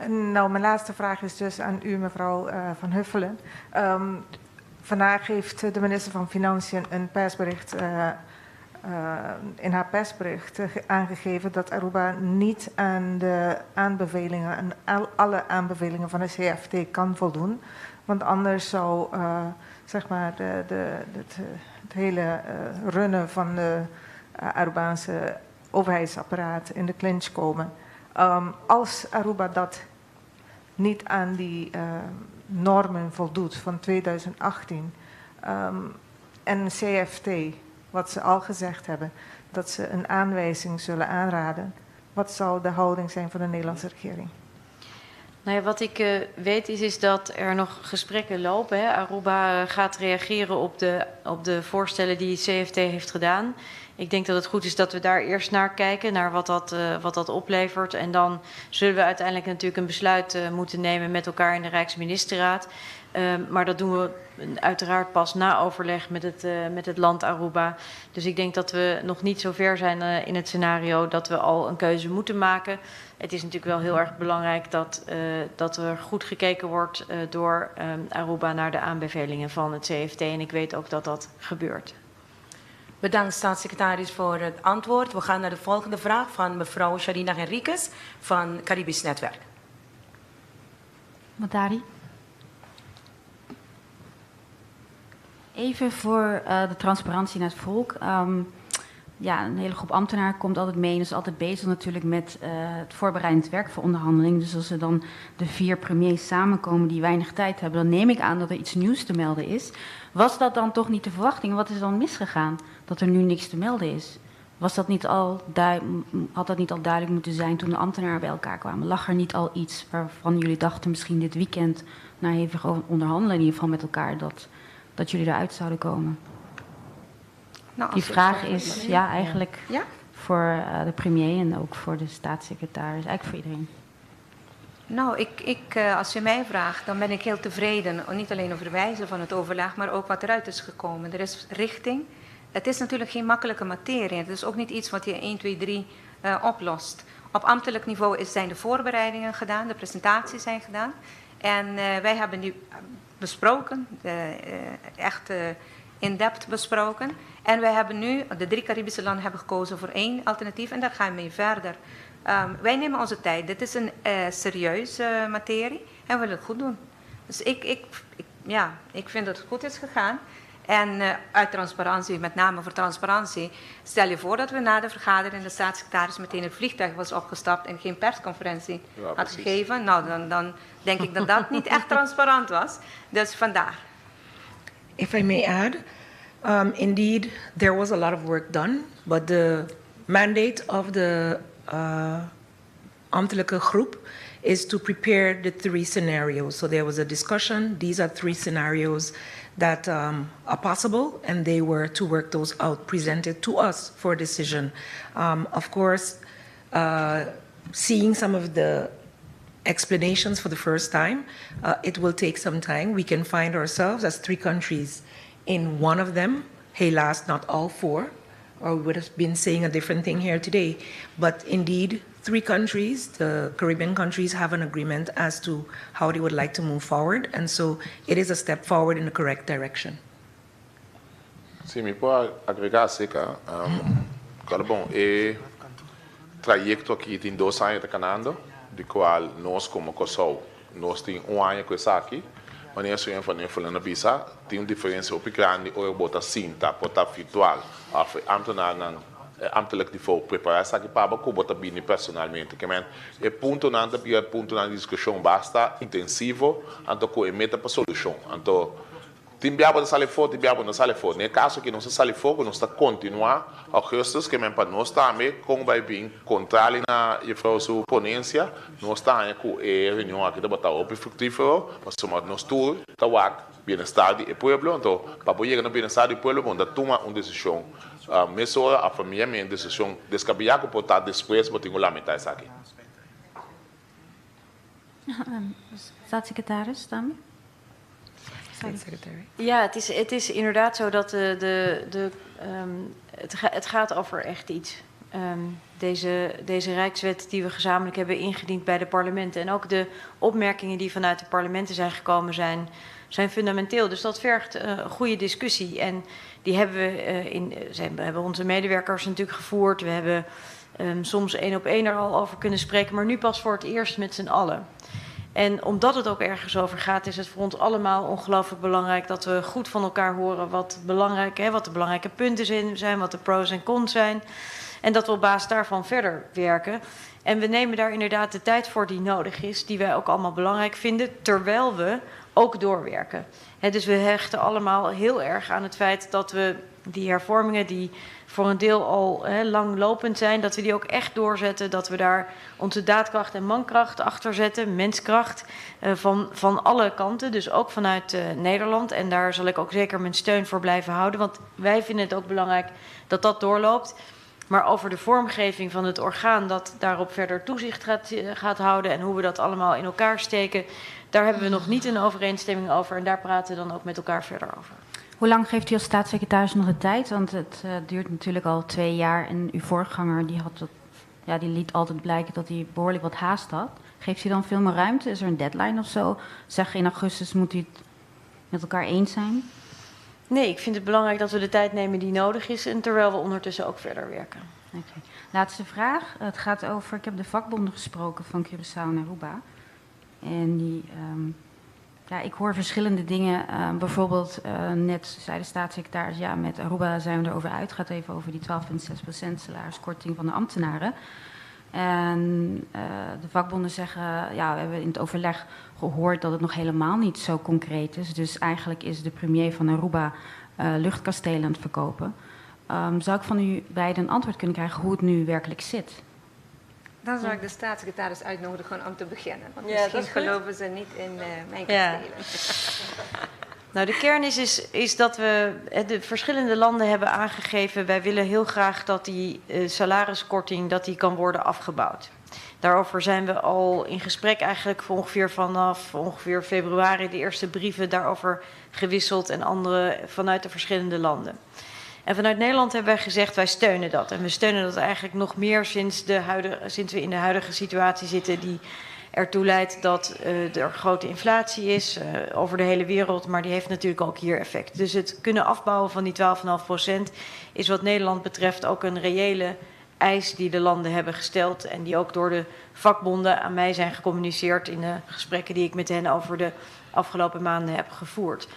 Nou, mijn laatste vraag is dus aan u, mevrouw Van Huffelen. Vandaag heeft de minister van Financiën een persbericht, in haar persbericht aangegeven dat Aruba niet aan de aanbevelingen, aan alle aanbevelingen van de CFT kan voldoen. Want anders zou zeg maar het hele runnen van de Arubaanse overheidsapparaat in de clinch komen. Als Aruba dat niet aan die normen voldoet van 2018 en CFT, wat ze al gezegd hebben, dat ze een aanwijzing zullen aanraden, wat zal de houding zijn van de Nederlandse regering? Nou ja, wat ik weet is dat er nog gesprekken lopen. Hè. Aruba gaat reageren op de voorstellen die het CFT heeft gedaan. Ik denk dat het goed is dat we daar eerst naar kijken, naar wat dat oplevert. En dan zullen we uiteindelijk natuurlijk een besluit moeten nemen met elkaar in de Rijksministerraad. Maar dat doen we uiteraard pas na overleg met het land Aruba. Dus ik denk dat we nog niet zo ver zijn in het scenario dat we al een keuze moeten maken. Het is natuurlijk wel heel erg belangrijk dat er goed gekeken wordt door Aruba naar de aanbevelingen van het CFT. En ik weet ook dat dat gebeurt. Bedankt, staatssecretaris, voor het antwoord. We gaan naar de volgende vraag van mevrouw Sharina Henriquez van Caribisch Netwerk. Matari. Even voor de transparantie naar het volk. Ja, een hele groep ambtenaren komt altijd mee en is altijd bezig natuurlijk met het voorbereidend werk voor onderhandeling. Dus als er dan de vier premiers samenkomen die weinig tijd hebben, dan neem ik aan dat er iets nieuws te melden is. Was dat dan toch niet de verwachting? Wat is dan misgegaan dat er nu niks te melden is? Was dat niet al had dat niet al duidelijk moeten zijn toen de ambtenaren bij elkaar kwamen? Lag er niet al iets waarvan jullie dachten misschien dit weekend na hevig onderhandelen in ieder geval met elkaar dat jullie eruit zouden komen? Nou, Die vraag is ja, eigenlijk ja? voor de premier en ook voor de staatssecretaris, eigenlijk voor iedereen. Nou, als u mij vraagt, dan ben ik heel tevreden. Niet alleen over de wijze van het overleg, maar ook wat eruit is gekomen. Er is richting. Het is natuurlijk geen makkelijke materie. Het is ook niet iets wat je 1, 2, 3 oplost. Op ambtelijk niveau zijn de voorbereidingen gedaan, de presentaties zijn gedaan. En wij hebben nu besproken, echt in-depth besproken. En wij hebben nu, de drie Caribische landen hebben gekozen voor één alternatief en daar gaan we mee verder. Wij nemen onze tijd. Dit is een serieuze materie en we willen het goed doen. Dus ja, ik vind dat het goed is gegaan. En uit transparantie, met name voor transparantie, stel je voor dat we na de vergadering de staatssecretaris meteen het vliegtuig was opgestapt en geen persconferentie had gegeven. Nou, dan denk ik dat dat niet echt transparant was. Dus vandaar. If I may add, indeed, there was a lot of work done, but the mandate of the ambtelijke groep is is to prepare the three scenarios. So there was a discussion. These are three scenarios that um, are possible, and they were to work those out, presented to us for decision. Um, of course, uh, seeing some of the explanations for the first time, uh, it will take some time. We can find ourselves as three countries in one of them, helaas, not all four, or we would have been saying a different thing here today. But indeed, three countries, the Caribbean countries, have an agreement as to how they would like to move forward. And so it is a step forward in the correct direction. Si, mi por agregá aserka. Um, klaro, bon, e trayekto aki tin 2 aña ta kanando, di kual nos komo Kòrsou, nos tin un aña ku esaki. Manera señor Van Huffelen a bisa, tin un diferensia hopi grandi ora bo ta sinta, por ta virtual òf e ámtenarnan, e ambtelijk niveau prepará esaki pa bo ku bo ta bini personalmente. Ke men, e puntonan ta bira puntonan di diskushon basta intensivo, anto ku e meta pa solushon. Anto Tin bia bo ta sali afó, tin bia bo no sali afó. Den e kaso aki nos a sali afó ku nos ta kontinuá ougùstùs, ke men pa nos tambe kon bai bin kontrali na jefrou su ponensia, nos ta haña ku e reunion aki tabata hopi fruktífero, pasobra nos tur ta wak bienestar di e pueblo. Anto pa bo yega na bienestar di e pueblo bo no ta tuma un desishon mesora òf familiamente, desishon deskabeyá ku por ta despues bo tin ku lamentá esaki. Staatssecretaris, tambe? Ja, het is, het is inderdaad zo dat de, de, de, um, het, ga, het gaat over echt iets. Um, deze, deze Rijkswet die we gezamenlijk hebben ingediend bij de parlementen en ook de opmerkingen die vanuit de parlementen zijn gekomen zijn, zijn fundamenteel. Dus dat vergt uh, goede discussie. En die hebben we, uh, in, zijn, we hebben onze medewerkers natuurlijk gevoerd. We hebben um, soms één op één er al over kunnen spreken, maar nu pas voor het eerst met z'n allen. En omdat het ook ergens over gaat, is het voor ons allemaal ongelooflijk belangrijk dat we goed van elkaar horen wat, belangrijk, hè, wat de belangrijke punten zijn, wat de pros en cons zijn. En dat we op basis daarvan verder werken. En we nemen daar inderdaad de tijd voor die nodig is, die wij ook allemaal belangrijk vinden, terwijl we ook doorwerken. He, dus we hechten allemaal heel erg aan het feit dat we die hervormingen die voor een deel al he, langlopend zijn, dat we die ook echt doorzetten, dat we daar onze daadkracht en mankracht achter zetten, menskracht uh, van, van alle kanten, dus ook vanuit uh, Nederland. En daar zal ik ook zeker mijn steun voor blijven houden, want wij vinden het ook belangrijk dat dat doorloopt. Maar over de vormgeving van het orgaan dat daarop verder toezicht gaat, gaat houden en hoe we dat allemaal in elkaar steken, daar hebben we nog niet een overeenstemming over en daar praten we dan ook met elkaar verder over. Hoe lang geeft u als staatssecretaris nog de tijd? Want het uh, duurt natuurlijk al 2 jaar en uw voorganger die had dat, ja, die liet altijd blijken dat hij behoorlijk wat haast had. Geeft u dan veel meer ruimte? Is er een deadline of zo? Zeg in augustus moet u het met elkaar eens zijn? Nee, ik vind het belangrijk dat we de tijd nemen die nodig is en terwijl we ondertussen ook verder werken. Okay. Laatste vraag. Het gaat over, ik heb de vakbonden gesproken van Curaçao en Aruba. En die, um, ja, ik hoor verschillende dingen. Uh, bijvoorbeeld, uh, net zei de staatssecretaris, ja, met Aruba zijn we erover uit. Het gaat even over die 12,6% salariskorting van de ambtenaren. En uh, de vakbonden zeggen, ja, we hebben in het overleg gehoord dat het nog helemaal niet zo concreet is. Dus eigenlijk is de premier van Aruba luchtkastelen aan het verkopen. Um, zou ik van u beiden een antwoord kunnen krijgen hoe het nu werkelijk zit? Dan zou ik de staatssecretaris uitnodigen om te beginnen. Want ja, misschien geloven ze niet in uh, mijn kastelen. Ja. Nou, de kern is, is, is dat we de verschillende landen hebben aangegeven... wij willen heel graag dat die uh, salariskorting dat die kan worden afgebouwd. Daarover zijn we al in gesprek eigenlijk ongeveer vanaf ongeveer februari... de eerste brieven daarover gewisseld en andere vanuit de verschillende landen. En vanuit Nederland hebben wij gezegd, wij steunen dat. En we steunen dat eigenlijk nog meer sinds, de huidige, sinds we in de huidige situatie zitten... die ertoe leidt dat uh, er grote inflatie is uh, over de hele wereld, maar die heeft natuurlijk ook hier effect. Dus het kunnen afbouwen van die 12,5% is wat Nederland betreft ook een reële eis die de landen hebben gesteld en die ook door de vakbonden aan mij zijn gecommuniceerd in de gesprekken die ik met hen over de afgelopen maanden heb gevoerd.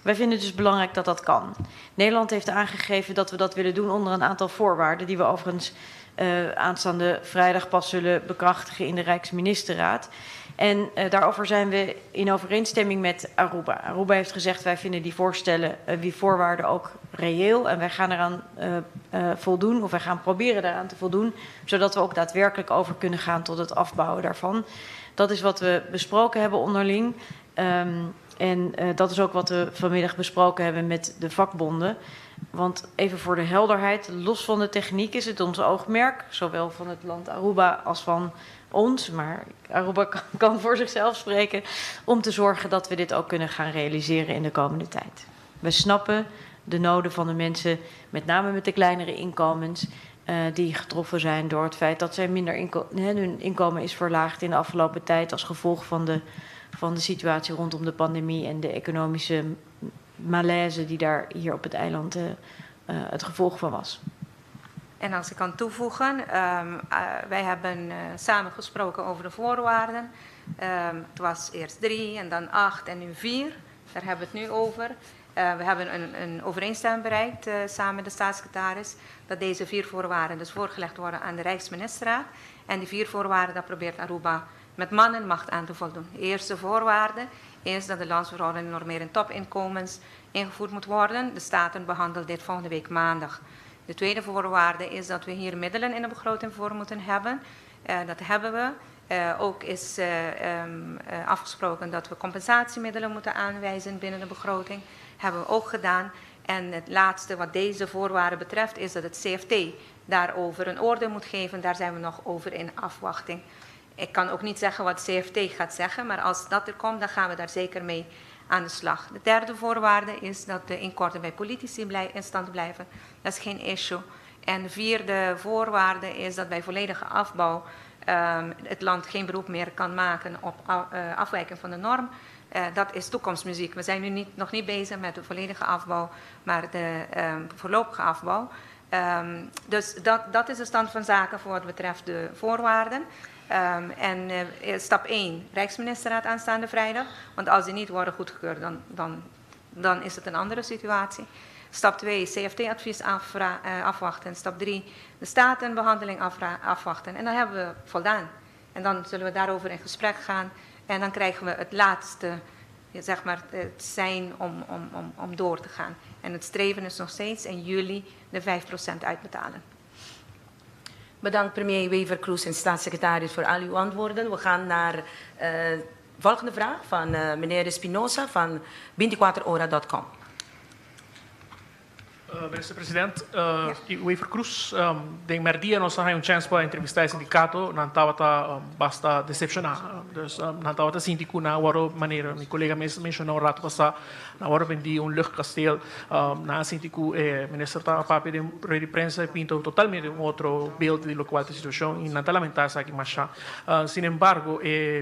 Wij vinden het dus belangrijk dat dat kan. Nederland heeft aangegeven dat we dat willen doen onder een aantal voorwaarden, die we overigens uh, aanstaande vrijdag pas zullen bekrachtigen in de Rijksministerraad. En daarover zijn we in overeenstemming met Aruba. Aruba heeft gezegd: wij vinden die voorstellen, die voorwaarden ook reëel. En wij gaan eraan voldoen, of wij gaan proberen daaraan te voldoen, zodat we ook daadwerkelijk over kunnen gaan tot het afbouwen daarvan. Dat is wat we besproken hebben onderling. En dat is ook wat we vanmiddag besproken hebben met de vakbonden. Want even voor de helderheid, los van de techniek is het ons oogmerk, zowel van het land Aruba als van ons, maar Aruba kan voor zichzelf spreken, om te zorgen dat we dit ook kunnen gaan realiseren in de komende tijd. We snappen de noden van de mensen, met name met de kleinere inkomens, die getroffen zijn door het feit dat zij minder inko hun inkomen is verlaagd in de afgelopen tijd als gevolg van de situatie rondom de pandemie en de economische malaise die daar hier op het eiland het gevolg van was. En als ik kan toevoegen, wij hebben samen gesproken over de voorwaarden. Het was eerst 3 en dan 8 en nu 4. Daar hebben we het nu over. We hebben een overeenstemming bereikt samen met de staatssecretaris dat deze vier voorwaarden dus voorgelegd worden aan de Rijksministerraad. En die vier voorwaarden, daar probeert Aruba met man en macht aan te voldoen. De eerste voorwaarde is dat de landsverordening normering topinkomens ingevoerd moet worden. De Staten behandelt dit volgende week maandag. De tweede voorwaarde is dat we hier middelen in de begroting voor moeten hebben. Dat hebben we. Ook is afgesproken dat we compensatiemiddelen moeten aanwijzen binnen de begroting. Hebben we ook gedaan. En het laatste wat deze voorwaarden betreft is dat het CFT daarover een oordeel moet geven. Daar zijn we nog over in afwachting. Ik kan ook niet zeggen wat CFT gaat zeggen, maar als dat er komt, dan gaan we daar zeker mee aan de slag. De derde voorwaarde is dat de inkorting bij politici in stand blijven. Dat is geen issue. En de vierde voorwaarde is dat bij volledige afbouw het land geen beroep meer kan maken op afwijking van de norm. Dat is toekomstmuziek. We zijn nu niet, nog niet bezig met de volledige afbouw, maar de voorlopige afbouw. Dus dat is de stand van zaken voor wat betreft de voorwaarden. En stap 1, Rijksministerraad aanstaande vrijdag. Want als die niet worden goedgekeurd, dan is het een andere situatie. Stap 2, CFT-advies afwachten. Stap 3, de statenbehandeling afwachten. En dan hebben we voldaan. En dan zullen we daarover in gesprek gaan. En dan krijgen we het laatste, zeg maar, het sein om door te gaan. En het streven is nog steeds in juli de 5% uitbetalen. Bedankt premier Wever-Croes en staatssecretaris voor al uw antwoorden. We gaan naar de volgende vraag van meneer Espinosa van 24ora.com. Minister-president, ja. Wever-Croes, den merdia nos a haya un chance pa entrevista e sindicato, nan tabata basta decepciona. Dus nan tabata sinti cu nan a wordo, manera mi colega mes menciona un rato pasa, nan a wordo bendi un luchtkasteel, nan a sinti cu minister ta papia den rueda di prensa y pinta totalmente un otro beeld di locual ta e situacion y nan ta lamenta esaki masha. Sin embargo,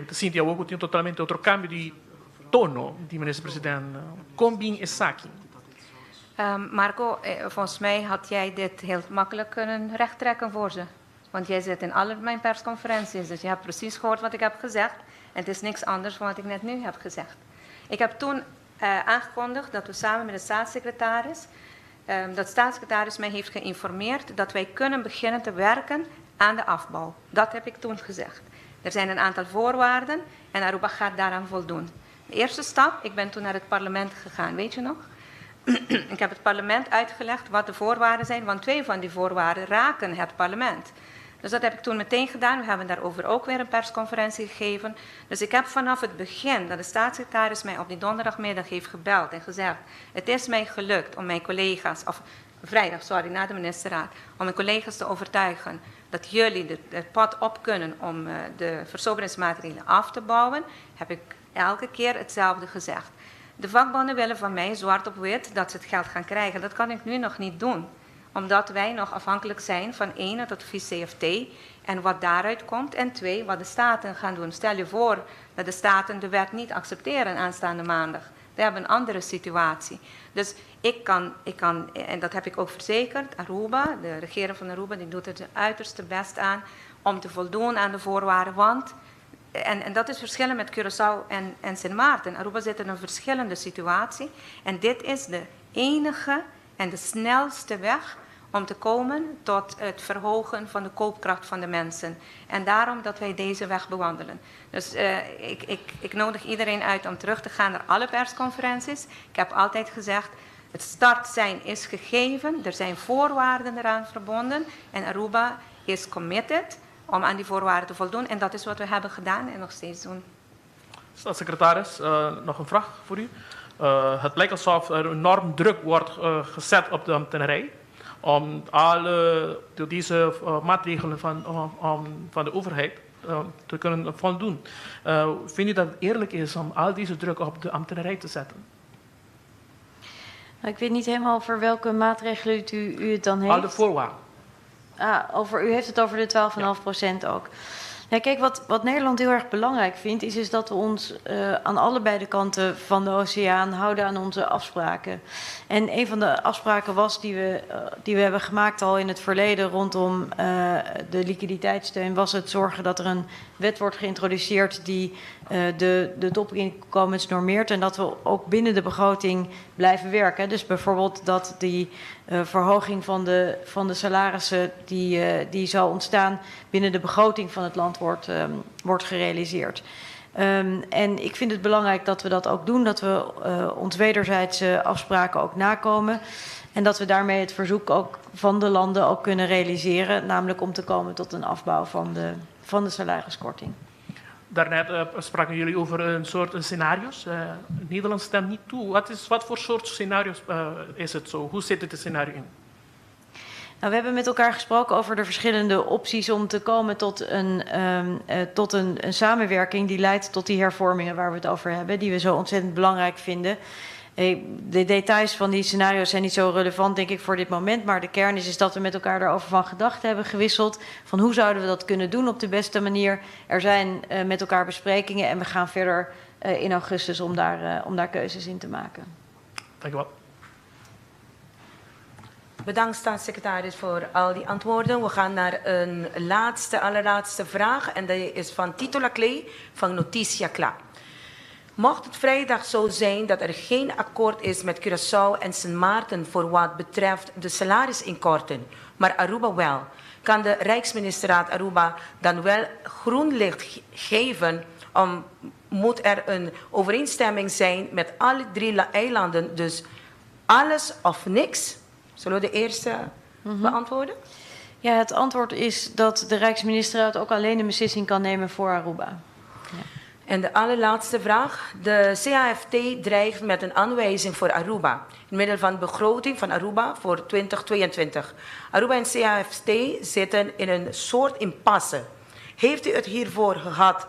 ta sinti awor cu tin totalmente otro cambio di tono di minister-president. Con bin esaki? Marco, volgens mij had jij dit heel makkelijk kunnen rechttrekken voor ze. Want jij zit in alle mijn persconferenties, dus je hebt precies gehoord wat ik heb gezegd. En het is niks anders van wat ik net nu heb gezegd. Ik heb toen aangekondigd dat we samen met de staatssecretaris, dat de staatssecretaris mij heeft geïnformeerd dat wij kunnen beginnen te werken aan de afbouw. Dat heb ik toen gezegd. Er zijn een aantal voorwaarden en Aruba gaat daaraan voldoen. De eerste stap, ik ben toen naar het parlement gegaan, weet je nog? Ik heb het parlement uitgelegd wat de voorwaarden zijn, want twee van die voorwaarden raken het parlement. Dus dat heb ik toen meteen gedaan. We hebben daarover ook weer een persconferentie gegeven. Dus ik heb vanaf het begin dat de staatssecretaris mij op die donderdagmiddag heeft gebeld en gezegd: Het is mij gelukt om mijn collega's, of vrijdag, sorry, na de ministerraad, om mijn collega's te overtuigen dat jullie het pad op kunnen om de versoberingsmaatregelen af te bouwen, heb ik elke keer hetzelfde gezegd. De vakbonden willen van mij zwart op wit dat ze het geld gaan krijgen. Dat kan ik nu nog niet doen omdat wij nog afhankelijk zijn van 1, het advies CFT en wat daaruit komt. En 2, wat de staten gaan doen. Stel je voor dat de staten de wet niet accepteren aanstaande maandag. We hebben een andere situatie. Dus ik kan, en dat heb ik ook verzekerd, Aruba, de regering van Aruba, die doet er zijn uiterste best aan om te voldoen aan de voorwaarden. Want, en dat is verschillend met Curaçao en Sint Maarten. Aruba zit in een verschillende situatie. En dit is de enige en de snelste weg om om te komen tot het verhogen van de koopkracht van de mensen. En daarom dat wij deze weg bewandelen. Dus ik nodig iedereen uit om terug te gaan naar alle persconferenties. Ik heb altijd gezegd, het startsein is gegeven, er zijn voorwaarden eraan verbonden en Aruba is committed om aan die voorwaarden te voldoen. En dat is wat we hebben gedaan en nog steeds doen. Staatssecretaris, nog een vraag voor u. Het lijkt alsof er enorm druk wordt gezet op de ambtenarij om alle deze maatregelen van de overheid te kunnen voldoen. Vindt u dat het eerlijk is om al deze druk op de ambtenarij te zetten? Nou, ik weet niet helemaal over welke maatregelen u het dan heeft. Al de voorwaarden. Ah, u heeft het over de 12,5% ook. Ja, kijk, wat Nederland heel erg belangrijk vindt, is dat we ons aan allebei de kanten van de oceaan houden aan onze afspraken. En een van de afspraken was die we hebben gemaakt al in het verleden rondom de liquiditeitssteun, was het zorgen dat er een wet wordt geïntroduceerd die de topinkomens normeert en dat we ook binnen de begroting blijven werken. Dus bijvoorbeeld dat die verhoging van de salarissen die zal ontstaan binnen de begroting van het land wordt gerealiseerd. En ik vind het belangrijk dat we dat ook doen, dat we ons wederzijdse afspraken ook nakomen en dat we daarmee het verzoek ook van de landen ook kunnen realiseren, namelijk om te komen tot een afbouw van de salariskorting. Daarnet spraken jullie over een soort scenario's. Nederland stemt niet toe. Wat voor soort scenario's is het zo? Hoe zit het scenario in? Nou, we hebben met elkaar gesproken over de verschillende opties om te komen tot een samenwerking die leidt tot die hervormingen waar we het over hebben, die we zo ontzettend belangrijk vinden. De details van die scenario's zijn niet zo relevant, denk ik, voor dit moment. Maar de kern is dat we met elkaar daarover van gedachten hebben gewisseld. Van hoe zouden we dat kunnen doen op de beste manier? Er zijn met elkaar besprekingen en we gaan verder in augustus om daar keuzes in te maken. Dank u wel. Bedankt, staatssecretaris, voor al die antwoorden. We gaan naar een laatste, allerlaatste vraag. En dat is van Tito Laclé van Noticia Kla. Mocht het vrijdag zo zijn dat er geen akkoord is met Curaçao en Sint Maarten voor wat betreft de salarisinkorting, maar Aruba wel, kan de Rijksministerraad Aruba dan wel groen licht geven om, moet er een overeenstemming zijn met alle drie eilanden, dus alles of niks? Zullen we de eerste beantwoorden? Ja, het antwoord is dat de Rijksministerraad ook alleen een beslissing kan nemen voor Aruba. Ja. En de allerlaatste vraag. De CAFT dreigt met een aanwijzing voor Aruba. In middel van begroting van Aruba voor 2022. Aruba en CAFT zitten in een soort impasse. Heeft u het hiervoor gehad?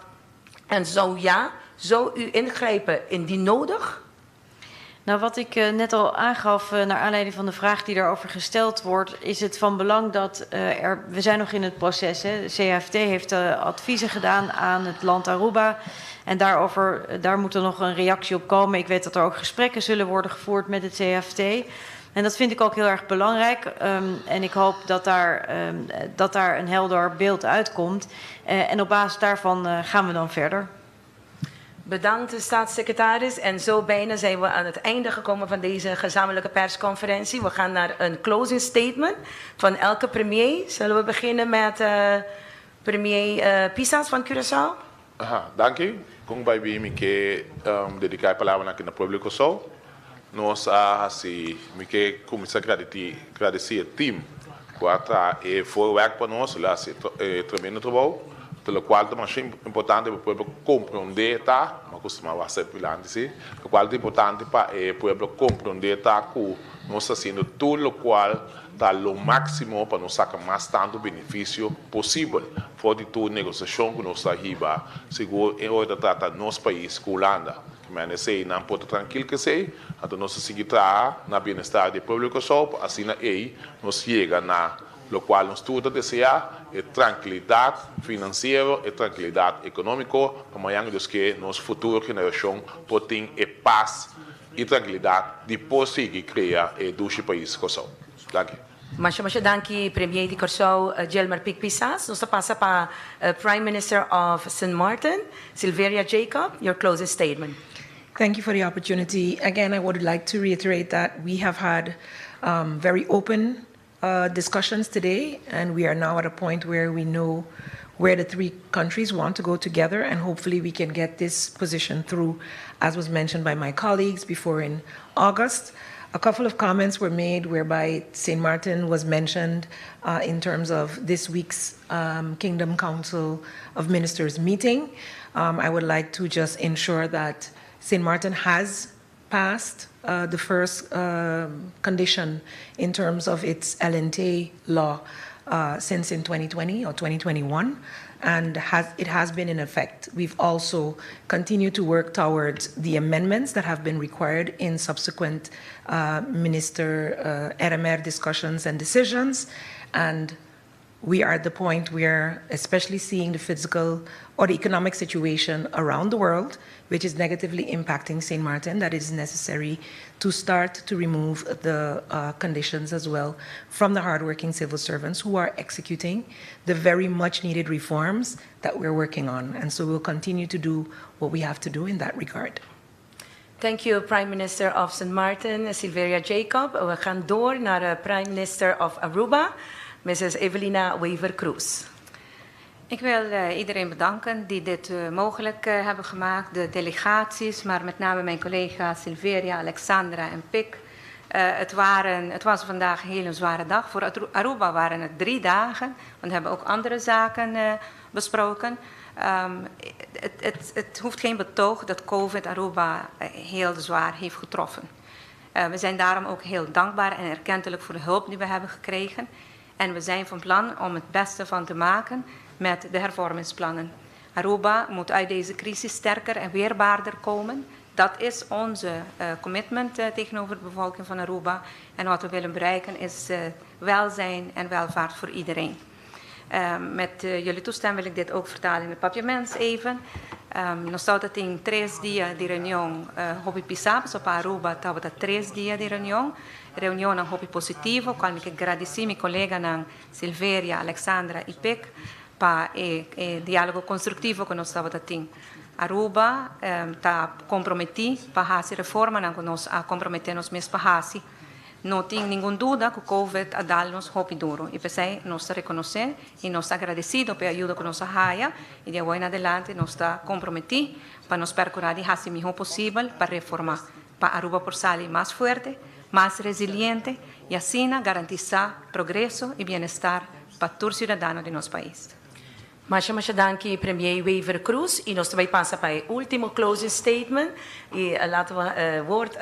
En zo ja, zou u ingrijpen indien nodig? Nou, wat ik net al aangaf, naar aanleiding van de vraag die daarover gesteld wordt, is het van belang dat er. We zijn nog in het proces. Hè. De CAFT heeft adviezen gedaan aan het land Aruba. En daar moet er nog een reactie op komen. Ik weet dat er ook gesprekken zullen worden gevoerd met het CAFT. En dat vind ik ook heel erg belangrijk. En ik hoop dat daar een helder beeld uitkomt. En op basis daarvan gaan we dan verder. Bedankt, staatssecretaris. En zo bijna zijn we aan het einde gekomen van deze gezamenlijke persconferentie. We gaan naar een closing statement van elke premier. Zullen we beginnen met premier Pisas van Curaçao? Aha, danki. Kon bai mi ke dediká e palabra aki na pueblo Kòrsou. Nos a hasi, mi ke kuminsá gradisí e team ku a traha e voorwerk pa nos, el a hasi tremendo trabou, lokual ta mas importante pa e pueblo komprondé ta, mi a kustumá wak pilante si, lokual ta importante pa e pueblo komprondé ta ku nos ta hasiendo tur lokual ta lo máksimo pa nos saka mas tantu benefisio posibel for di tur negosiashon ku nos ta hiba, sigur e ora ta trata nos pais ku Hulanda. Men esei nan por ta trankil ku esei, anto nos ta sigui traha na bienestar di pueblo Kòrsou, pa asina ei nos yega na lokual nos tur ta deseá, e trankilidat finansiero, e trankilidat ekonómiko, pa mañana Dios ke nos futuro generashon por tin e pas i trankilidat di por sigui krea e dushi pais Kòrsou. Danki. Masha masha danki, Premier di Kòrsou, Gilmar Pik Pisas. Nos ta pasa pa Prime Minister of St. Martin, Silveria Jacob, your closing statement. Thank you for the opportunity. Again, I would like to reiterate that we have had very open discussions today, and we are now at a point where we know where the three countries want to go together, and hopefully we can get this position through, as was mentioned by my colleagues before in August. A couple of comments were made whereby St. Martin was mentioned in terms of this week's Kingdom Council of Ministers meeting. I would like to just ensure that St. Martin has passed the first condition in terms of its LNT law since in 2020 or 2021, and it has been in effect. We've also continued to work towards the amendments that have been required in subsequent Minister RMR discussions and decisions, and we are at the point where, especially seeing the physical or the economic situation around the world, which is negatively impacting St. Martin, that is necessary to start to remove the conditions as well from the hardworking civil servants who are executing the very much needed reforms that we're working on. And so we'll continue to do what we have to do in that regard. Thank you, Prime Minister of St. Martin, Silveria Jacob. We gaan door naar de Prime Minister of Aruba, Mrs. Evelina Wever-Croes. Ik wil iedereen bedanken die dit mogelijk hebben gemaakt. De delegaties, maar met name mijn collega's Silveria, Alexandra en Pik. Het was vandaag een hele zware dag. Voor Aruba waren het 3 dagen, want we hebben ook andere zaken besproken. Het hoeft geen betoog dat COVID Aruba heel zwaar heeft getroffen. We zijn daarom ook heel dankbaar en erkentelijk voor de hulp die we hebben gekregen. En we zijn van plan om het beste van te maken met de hervormingsplannen. Aruba moet uit deze crisis sterker en weerbaarder komen. Dat is onze commitment tegenover de bevolking van Aruba. En wat we willen bereiken is welzijn en welvaart voor iedereen. Met jullie toestemming wil ik dit ook vertalen in het Papiaments even. Nos tabatin 3 dia di reunion hopi pisa, so pa Aruba tabata 3 dia di reunion. Reunion hopi positivo, cual mi kier gradici mi coleganan Silveria, Alexandra y Pek pa e dialogo constructivo cu nos tabatin. Aruba ta comprometi pa haci reformanan cu nos a compromete nos mes pa haci. No tin ningun duda cu COVID a dal nos hopi duro. Y p'esey nos ta reconoce y nos ta agradecido pa e ayudo cu nos a haya y di awor en adelante nos ta comprometi pa nos percura di haci miho posibel pa reforma, pa Aruba por sali mas fuerte, mas resiliente y asina garantisa progreso y bienestar pa tur ciudadano di nos pais. Masha masha danki, Premier Wever Croes. Y nos tambe ta pasa pa e ultimo closing statement. Y laten we woord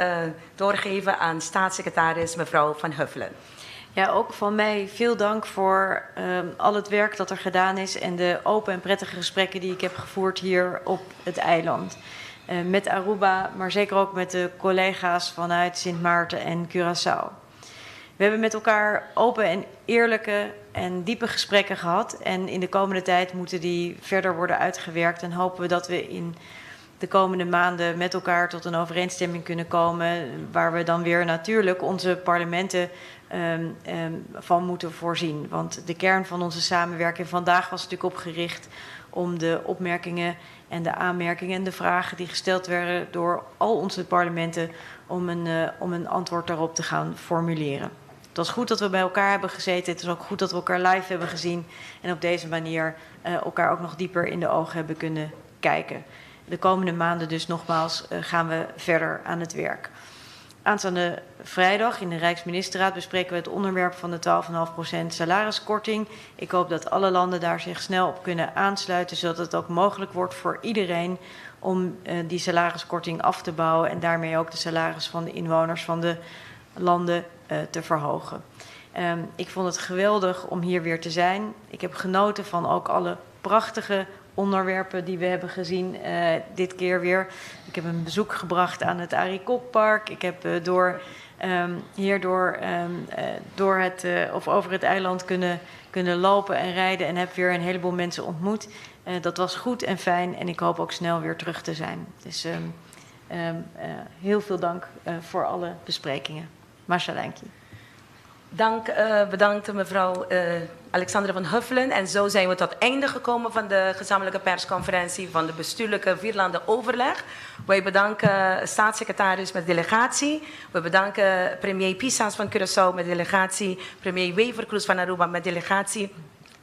doorgeven aan staatssecretaris mevrouw Van Huffelen. Ja, ook van mij veel dank voor al het werk dat er gedaan is en de open en prettige gesprekken die ik heb gevoerd hier op het eiland. Met Aruba, maar zeker ook met de collega's vanuit Sint Maarten en Curaçao. We hebben met elkaar open en eerlijke en diepe gesprekken gehad. En in de komende tijd moeten die verder worden uitgewerkt. En hopen we dat we in de komende maanden met elkaar tot een overeenstemming kunnen komen. Waar we dan weer natuurlijk onze parlementen van moeten voorzien. Want de kern van onze samenwerking vandaag was natuurlijk opgericht om de opmerkingen en de aanmerkingen en de vragen die gesteld werden door al onze parlementen om een antwoord daarop te gaan formuleren. Het was goed dat we bij elkaar hebben gezeten. Het is ook goed dat we elkaar live hebben gezien. En op deze manier elkaar ook nog dieper in de ogen hebben kunnen kijken. De komende maanden dus nogmaals gaan we verder aan het werk. Aanstaande vrijdag in de Rijksministerraad bespreken we het onderwerp van de 12,5% salariskorting. Ik hoop dat alle landen daar zich snel op kunnen aansluiten, zodat het ook mogelijk wordt voor iedereen om die salariskorting af te bouwen en daarmee ook de salaris van de inwoners van de landen te verhogen. Ik vond het geweldig om hier weer te zijn. Ik heb genoten van ook alle prachtige onderwerpen die we hebben gezien dit keer weer. Ik heb een bezoek gebracht aan het Arikokpark. Ik heb hierdoor door het, of over het eiland kunnen lopen en rijden en heb weer een heleboel mensen ontmoet. Dat was goed en fijn en ik hoop ook snel weer terug te zijn. Dus heel veel dank voor alle besprekingen. Masha danki. Dank, bedankt mevrouw Alexandra van Huffelen. En zo zijn we tot het einde gekomen van de gezamenlijke persconferentie van de bestuurlijke Vierlanden overleg. Wij bedanken staatssecretaris met delegatie. We bedanken premier Pisas van Curaçao met delegatie. Premier Wever-Croes van Aruba met delegatie.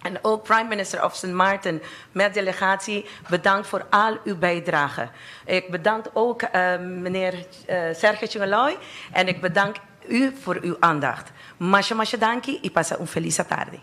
En ook Prime Minister of St. Maarten met delegatie. Bedankt voor al uw bijdrage. Ik bedank ook meneer Sergio Tjongarloi. En ik bedank u voor uw aandacht. Masha masha danki y pasa un feliz tardi.